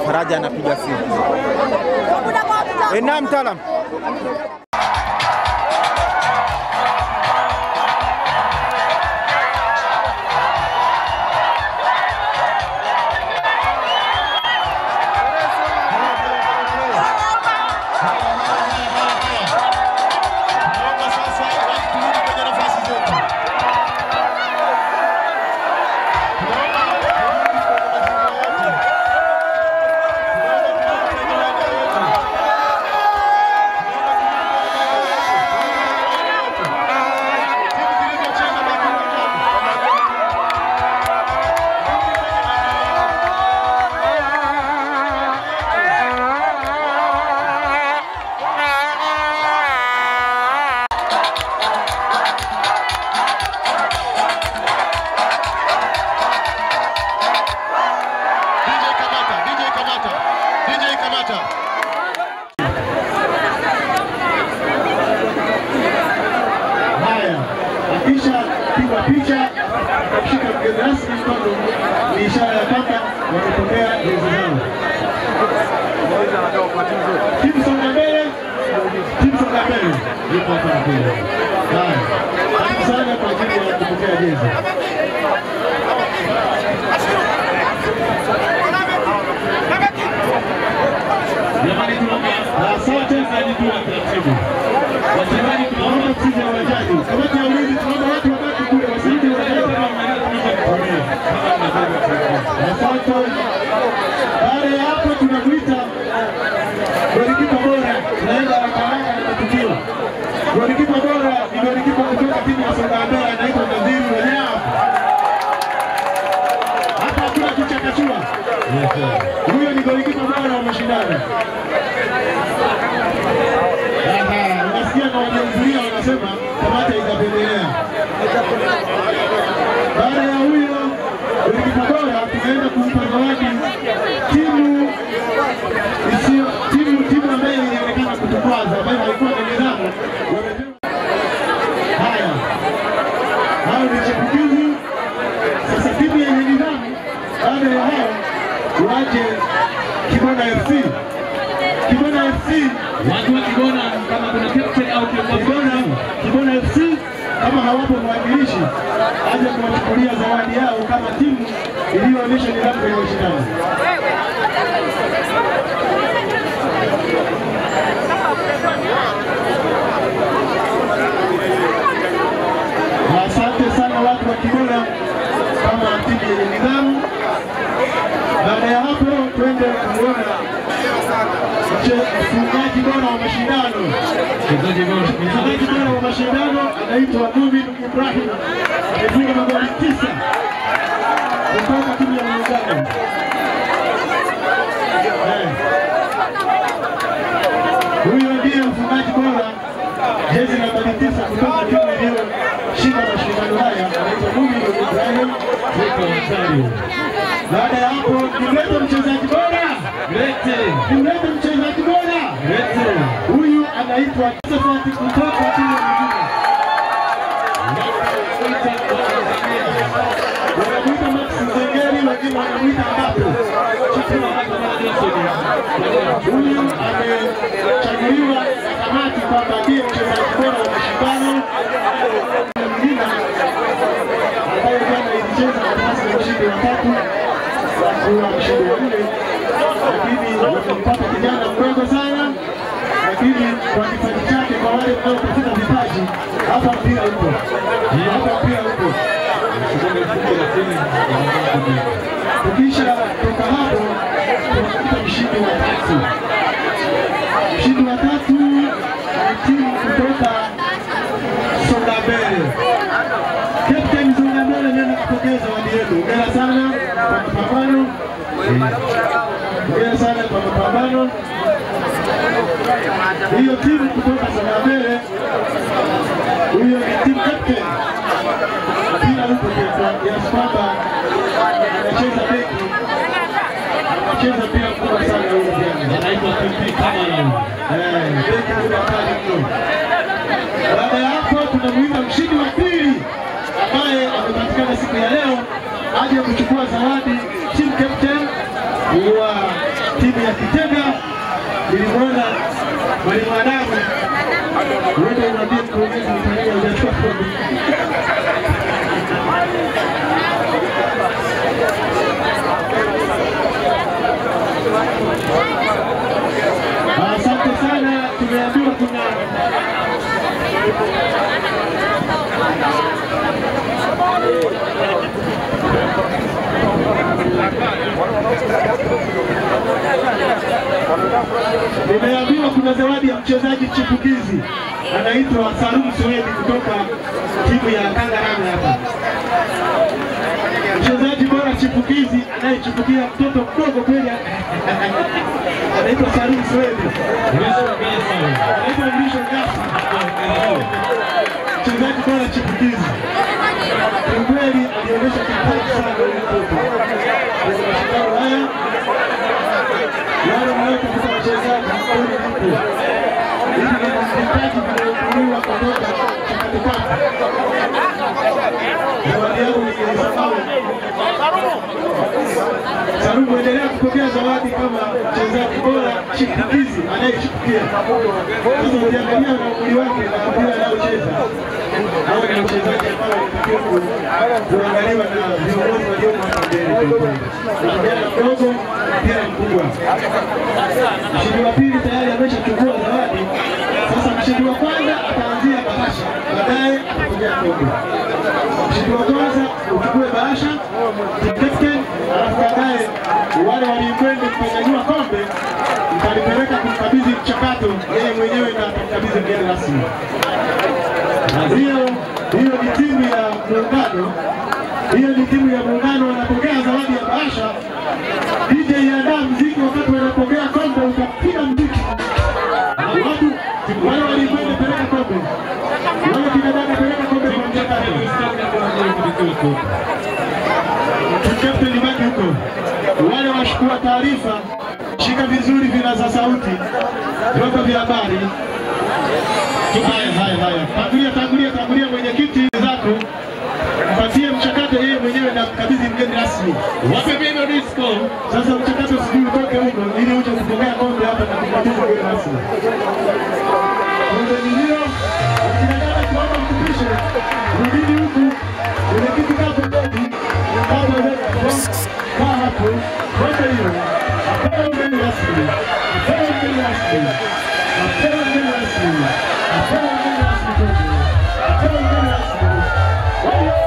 Faraja anapiga simu. Naam mtaalam. Yupo hapa anakuja. Haya. Sana kwa ajili ya kupokea jezi. Jamani, tunaomba asante zaidi tu taratibu. Wachezaji tunaomba tusije uwanjani. Kamati ya ulinzi tunaomba watu wabaki kule wasije uwanjani. Asante. Baada ya hapo tunamuita golikipa bora, tunaenda haraka haraka na matukio. Golikipa bora ni golikipa kutoka timu ya Songea anaitwa Nadhiri Wenyewe. Hapa hakuna kuchakachua. Huyo ni golikipa bora wa mashindano. Aha, unasikia na waliohudhuria wanasema kamati haitapendelea. Baada ya huyo golikipa bora tunaenda kumpa zawadi timu isiyo timu ambayo ilionekana kutukwaza, ambayo haikuwa na nidhamu. Haya, hao ni chipukizi. Sasa timu yenye nidhamu, baada ya hao waje Kibona FC. Kibona FC, watu wa Kibona, kama kuna captain au kiongozi Kibona FC kama hawapo mwakilishi aje kuwachukulia zawadi yao kama timu iliyoonyesha nidhamu kwenye mashindano. Asante sana watu wa Kibona kama timu yenye nidhamu. Baada ya hapo twende kumuona mfungaji bora wa mashindano. Mchezaji bora wa mashindano anaitwa Mumin Ibrahim. Amefunga magoli 9 kutoka timu ya Muungano. Huyo ndiye mfungaji bora jezi namba 9 kutoka timu iliyoshinda mashindano haya, anaitwa Mumin Ibrahim. Baada ya hapo nimlete mchezaji bora. Nimlete mchezaji bora. Huyu anaitwa Josephat kutoka timu ya Mjini. Wanamuita Max Nzengeri, wengine wanamuita Mbappe. Huyu amechaguliwa na kamati kwamba ndiye mchezaji bora wa mashindano. Mjini ambayo jana ilicheza nafasi ya mshindi wa 3 kuwa mshindi wa 4, lakini wamempata kijana mdogo sana, lakini kwa kipaji chake, kwa wale wanaotafuta vipaji, hapa mpira upo, hapa mpira upo. Tukisha toka hapo tunakuta mshindi wa 3. Mshindi wa 3 ni timu kutoka Songa Mbele. Captain Songa Mbele nenda kupokea zawadi yetu. Hongera sana kwa mapambano. Hongera sana kwa mapambano. Hiyo timu kutoka Songa Mbele, huyo ni team captain. Mpira upo kwa kiasi kwamba anacheza beki, anacheza mpira mkubwa sana huyo kijana. Anaitwa TP Kamara. Beki huyo hatari mno. Baada ya hapo tunamuita mshindi wa pili ambaye amepatikana siku ya leo aje kuchukua zawadi, team captain wa timu ya Kitega. Nilimwona mwalimu Adamu, wewe unaambia mkurugenzi mtendaji hujachukua fomu. Asante sana, tumeambiwa kuna nimeambiwa kuna zawadi ya mchezaji chipukizi anaitwa Salum Suedi kutoka timu ya Kangarame hapa. Mchezaji bora chipukizi anayechipukia mtoto mdogo kweli anaitwa Salum Suedi. Anaitwa Mrisho Ngasa. Mchezaji bora chipukizi. Kwa kweli alionyesha kipaji sana huyu mtoto. Kwenye mashindano haya wale wanaotafuta wachezaji kweli mpo. Hivi ni vipaji vinavyokuliwa kutoka Chakatipaka. Zawadi yangu nikiisahau. Salumu, endelea kupokea zawadi kama mchezaji bora chipukizi. anayechipukia. Sasa ukiangalia na umri wake na mpira anaocheza, hawa ni wachezaji ambao wanatakiwa kuangaliwa na viongozi walioko hapa mbele. Kijana mdogo, mpira mkubwa. Mshindi wa pili tayari ameshachukua zawadi. Sasa mshindi wa kwanza ataanzia bahasha, baadaye atapokea kombe. Mshindi wa kwanza uchukue bahasha, captain, alafu baadaye wale walikwenda kunyanyua kombe mtalipeleka kumkabidhi mchakato, yeye mwenyewe na atamkabidhi mgeni rasmi. Hiyo ni timu ya Muungano. Hiyo ni timu ya Muungano, wanapokea zawadi ya bahasha. DJ andaa muziki wakati wanapokea kombe, utapiga muziki. Watu wale walikwenda peleka kombe. Wale kina dada peleka kombe kwa mchakato. Captain baki huko. Wale washukua taarifa, shika vizuri vinaza sauti, vyombo vya habari. Haya haya. Tangulia mwenyekiti zako. Mpatie mchakato yeye mwenyewe na mkabidhi mgeni rasmi. Wape mimi disco. Sasa mchakato sijui utoke huko ili uje kupokea kombe hapa na kumkabidhi mgeni rasmi. Kombe nilio, kina dada tuomba mtupishe. Rudini huku. Mwenyekiti kaa pembeni. Kaa hapo. Kombe hiyo. Apewe mgeni rasmi. Apewe mgeni rasmi. Apewe mgeni rasmi. Apewe mgeni rasmi. Apewe mgeni rasmi.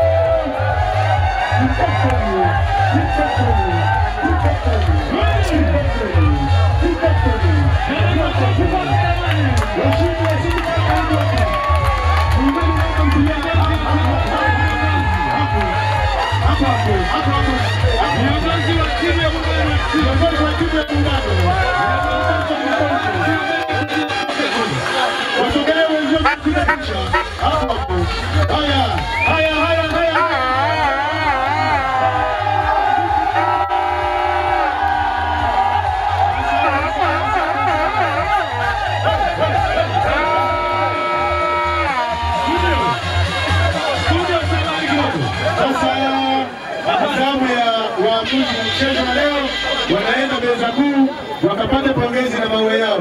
Wanaenda meza kuu wakapata pongezi na maua yao.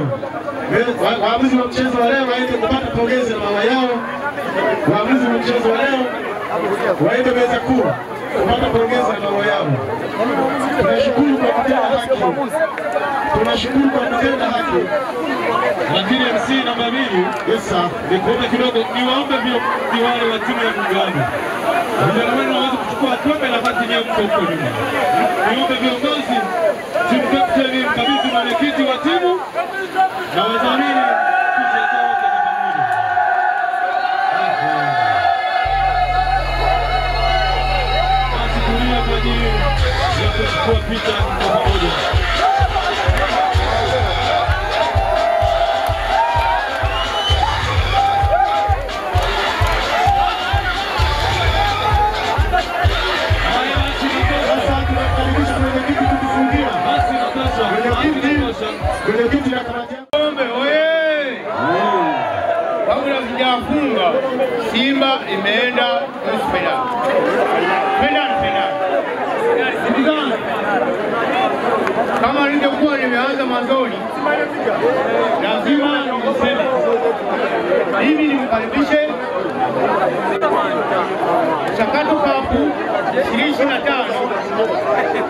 Waamuzi wa mchezo wa leo waende kupata pongezi na maua yao. Waamuzi wa mchezo wa leo waende meza kuu kupata pongezi na maua yao. Tunashukuru kwa kutenda haki. Tunashukuru kwa kutenda haki. Lakini MC namba 2, yes sir, nikuombe kidogo, niwaombe viongozi wale wa timu ya Muungano, vijana wenu waweze kuchukua kombe na nafasi yenyewe mko huko nyuma. Niombe viongozi, timu captain mkabidhi mwenyekiti wa timu na wadhamini tusherehekee wote kwa pamoja. Basi tulia kwa ajili ya kuchukua picha kwa pamoja. Kombe oye! Kabla sijafunga, Simba imeenda nusu fainali. Fainali. Ndugu zangu, kama nilivyokuwa nimeanza mwanzoni, lazima niseme mimi nimkaribishe Mchakato Cup 2025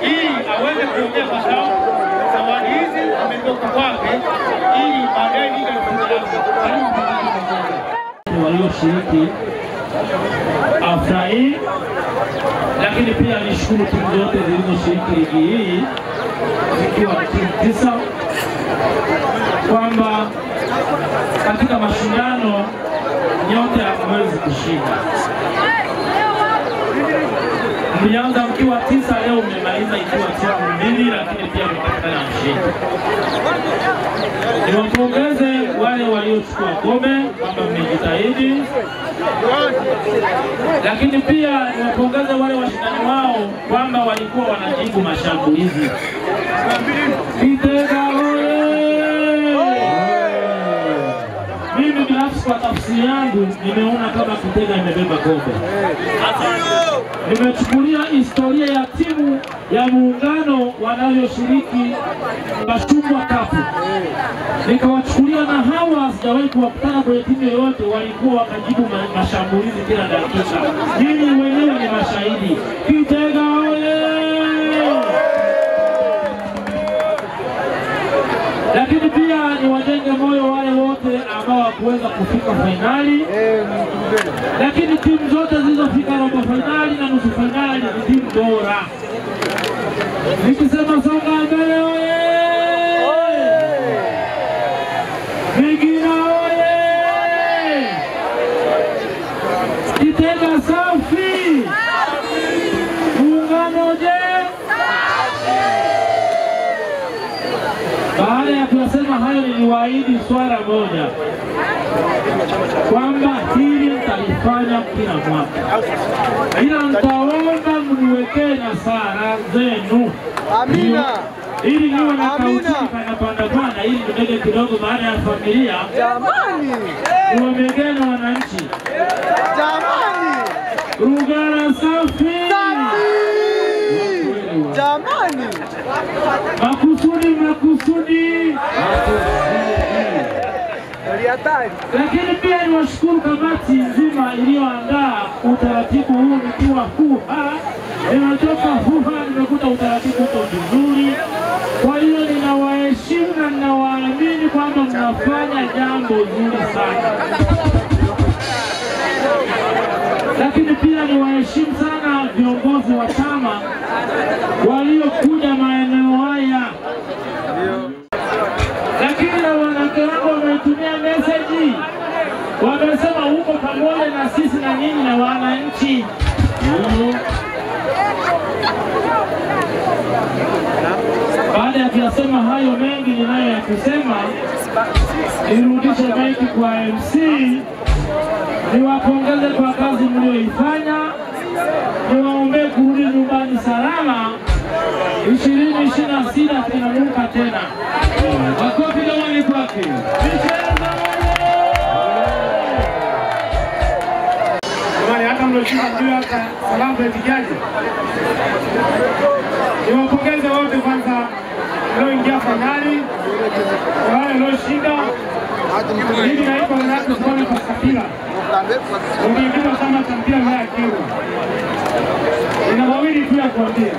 ili aweze kuongea kwa sababu zawadi hizi ametoka kwake, ili baadaye nije walioshiriki hafla hii, lakini pia nishukuru timu zote zilizoshiriki ligi hii zikiwa timu 9, kwamba katika mashindano nyote hamwezi kushinda. Mlianza mkiwa 9, leo mmemaliza ikiwa timu 2, lakini pia mmepatikana mshindi. Niwapongeze wale waliochukua kombe kwamba mmejitahidi, lakini pia niwapongeze wale washindani wao kwamba walikuwa wanajibu mashambulizi. Kitega oye! Mimi binafsi kwa tafsiri nafsi yangu nimeona kama Kitega imebeba kombe. Nimechukulia historia ya timu ya Muungano wanayoshiriki Machungwa Cup, nikawachukulia na hawa sijawahi kuwakutana kwenye timu yoyote, walikuwa wakajibu mashambulizi kila dakika. Nyinyi wenyewe ni mashahidi. Kitega oye! Lakini pia niwajenge moyo wale wote ambao hawakuweza kufika fainali. Lakini timu zote zilizofika robo fainali na nusu fainali ni timu bora. Nikisema songa mbele oye! Migina oye! Kitega safi! Muungano je? Baada ya kuyasema hayo, niliwaahidi swala moja kwamba hili nitalifanya kila mwaka, ila nitaomba mniwekee na sala zenu. Amina. Ili niwe na kauchini panapanda bwana, ili nimege kidogo baada ya familia. Jamani, niwamegee na wananchi. Jamani, Rugara safi. Jamani, makusudi makusudi. Lakini pia niwashukuru kamati nzima iliyoandaa utaratibu huu. Nikiwa huha, nimetoka huha, nimekuta utaratibu uko vizuri. Kwa hiyo ninawaheshimu na ninawaamini kwamba mnafanya jambo zuri sana. Lakini pia niwaheshimu sana viongozi wa chama waliokuja maeneo haya. Lakini na wanawake wangu wametumia message, wamesema huko pamoja na sisi na nyinyi na wananchi. Baada ya kuyasema hayo mengi ninayoyakusema, nirudishe maiki kwa MC, niwapongeze kwa kazi mlioifanya, niwaombee kurudi nyumbani salama. 2026 tunaruka tena. Makofi jamani kwake. Jamani, hata mlioshinda mjue hata salamu za tijaji. Niwapongeze wote kwanza mlioingia fainali na wale walioshinda. Mimi naitwa Renato Simon Pascapila, mwenyekiti wa chama cha mpira wilaya ya Kyerwa. Nina mawili tu ya kuambia.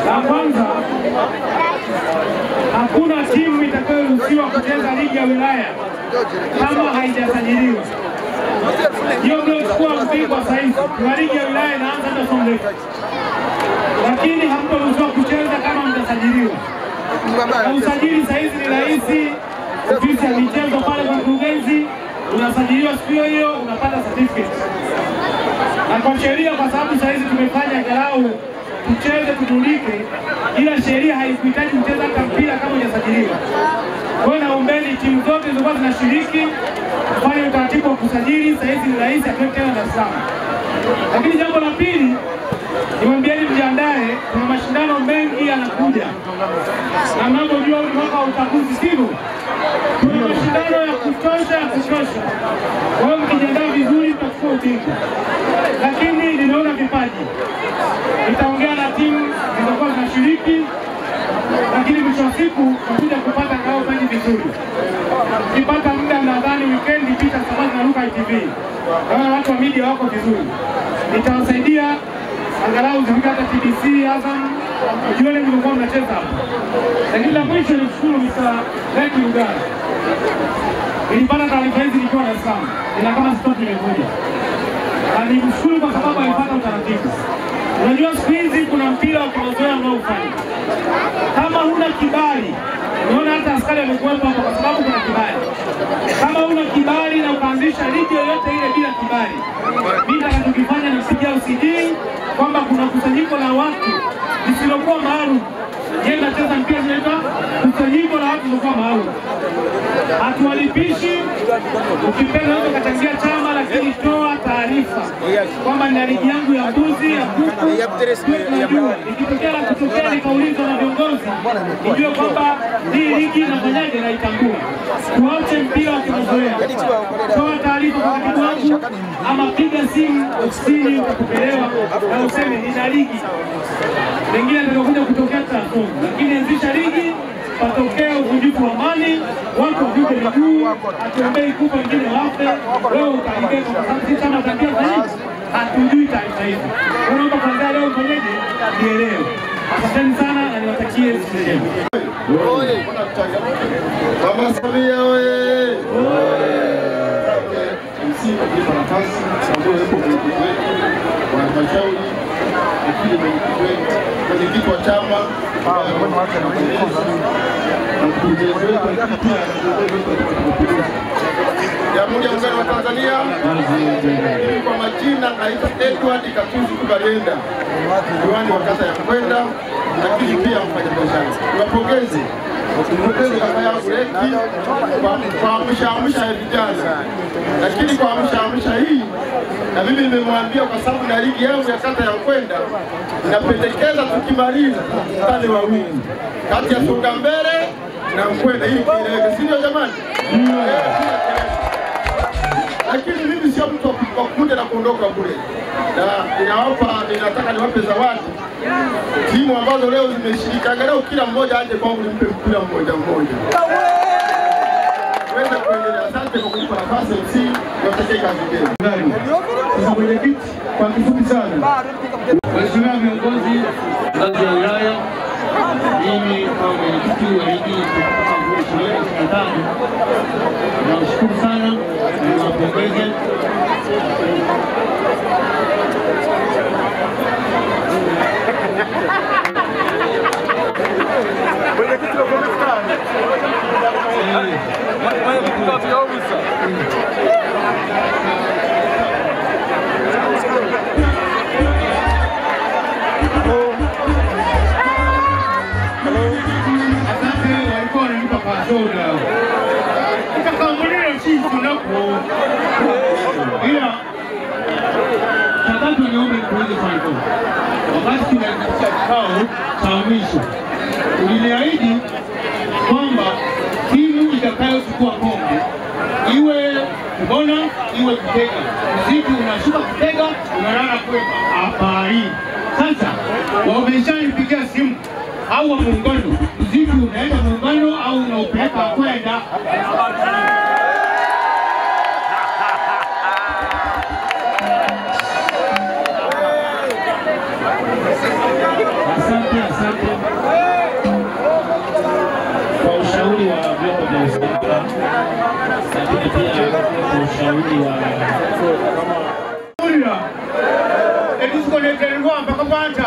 La kwanza, hakuna timu itakayoruhusiwa kucheza ligi ya wilaya kama haijasajiliwa. Hiyo ndio chukua ubingwa sasa hivi. Kwa ligi ya wilaya inaanza hata sio mrefu. Lakini hamtaruhusiwa kucheza kama mtasajiliwa. Na usajili sasa hizi ni rahisi. Ofisi ya michezo pale kwa mkurugenzi, unasajiliwa siku hiyo unapata certificate. Na kwa sheria, kwa sababu sasa hizi tumefanya angalau tucheze tudulike, ila sheria haikuhitaji kucheza hata mpira kama hujasajiliwa. Kwa hiyo naombeni timu zote zilizokuwa zinashiriki kufanya utaratibu wa kusajili, sasa hizi ni rahisi, hatuweki tena Dar es Salaam. Lakini jambo la pili, niwaambieni mjiandae, kuna mashindano mengi yanakuja. Na mnavyojua huu mwaka wa uchaguzi, sivyo? Kuna mashindano ya kutosha ya kutosha. Kwa hiyo mkijiandaa vizuri mtachukua ubingwa. Lakini ninaona vipaji. Nitaongea na timu zilizokuwa zinashiriki, lakini mwisho wa siku tutakuja kupata ngao fanye vizuri. Ukipata muda, nadhani weekend picha zitakuwa zinaruka ITV. Naona watu wa media wako vizuri. Nitawasaidia angalau zifike hata TBC, Azam, ujione mlikuwa mnacheza hapo. Lakini la mwisho ni kushukuru Mr. Leki Uganda. Nilipata taarifa hizi nikiwa Dar es Salaam. Ila kama sitoki nimekuja. Na nimshukuru kwa sababu alipata utaratibu. Unajua siku hizi kuna mpira wa kimazoea unaofanya. Kama huna kibali, unaona hata askari amekuwepo hapo kwa sababu kuna kibali. Kama huna kibali na ukaanzisha ligi yoyote ile bila kibali, mimi nitakachokifanya ni kupigia OCD kwamba kuna kusanyiko la watu lisilokuwa maalum. Yeye anacheza mpira zinaitwa kusanyiko la watu lisilokuwa maalum. Hatuwalipishi. Ukipenda unaweza ukachangia chama, lakini toa taarifa kwamba nina ligi yangu ya mbuzi, ya kuku. Ikitokea la kutokea nikaulizwa na viongozi, nijue kwamba hii ligi inafanyaje, naitambua. Tuache mpira wa kimazoea. Toa taarifa kwa katibu wangu ama piga simu ofisini, utakupelewa na useme nina ligi. Pengine nitakuja kutokea tutasonga, lakini anzisha ligi, patokea uvunjifu wa amani, watu wavuke miguu, hatuombei kufa wengine wafe, wewe utaibeba kwa sababu sisi chama cha mpira hatujui taarifa hizo. Naomba kuanzia leo mfanyeje, nielewe. Asanteni sana na niwatakie siku njema. Mama Samia oye! MC kwa kunipa nafasi, ambayo yupo mwenyekiti wetu wa halmashauri, lakini mwenyekiti wetu, mwenyekiti wa chama na mkurugenzi wetu, lakini pia mkurugenzi wetu wa Mapinduzi. Jamhuri ya Muungano wa Tanzania. Mimi kwa majina naitwa Edward Katuzi Kubalienda, diwani wa kata ya Kwenda, lakini pia mfanyabiashara. Niwapongeze kaka yangu Leki kwa amsha ya vijana, lakini kwa amsha hii na mimi nimemwambia kwa sababu na ligi yangu ya kata ya Kwenda napendekeza tukimaliza tukutane wawili kati ya Songa Mbele na Mkwenda ili kieleweke, si ndio jamani? Lakini mimi sio mtu wa kuja na kuondoka bure, na ninataka niwape zawadi timu ambazo leo zimeshiriki. Angalau kila mmoja aje kwangu nimpe mpira mmoja mmoja weza kuendelea. Asante kwa kunipa nafasi MC, niwatakie kazi njema. Sasa mwenyekiti, kwa kifupi sana, waheshimiwa viongozi ngazi ya wilaya, mimi kama mwenyekiti wa ligi 2025 nawashukuru sana na niwapongeze. Asante, walikuwa wananipa kasoda. Nikakambulia sisi nako. Ila tatu niombe nikuulize swali moja. Wakati tunaitisha kikao cha mwisho, uliniahidi kwamba timu itakayochukua kombe iwe Kubona iwe Kitega, mziki unashuka Kitega unalala Kwema. Habari sasa, wameshanipigia simu au wa Muungano, mziki unaenda Muungano au unaupeleka Kwenda. Asante, asante kwa ushauri wa vyombo vya usalama, lakini pia kwa ushauri wa etusikonekele mpaka pata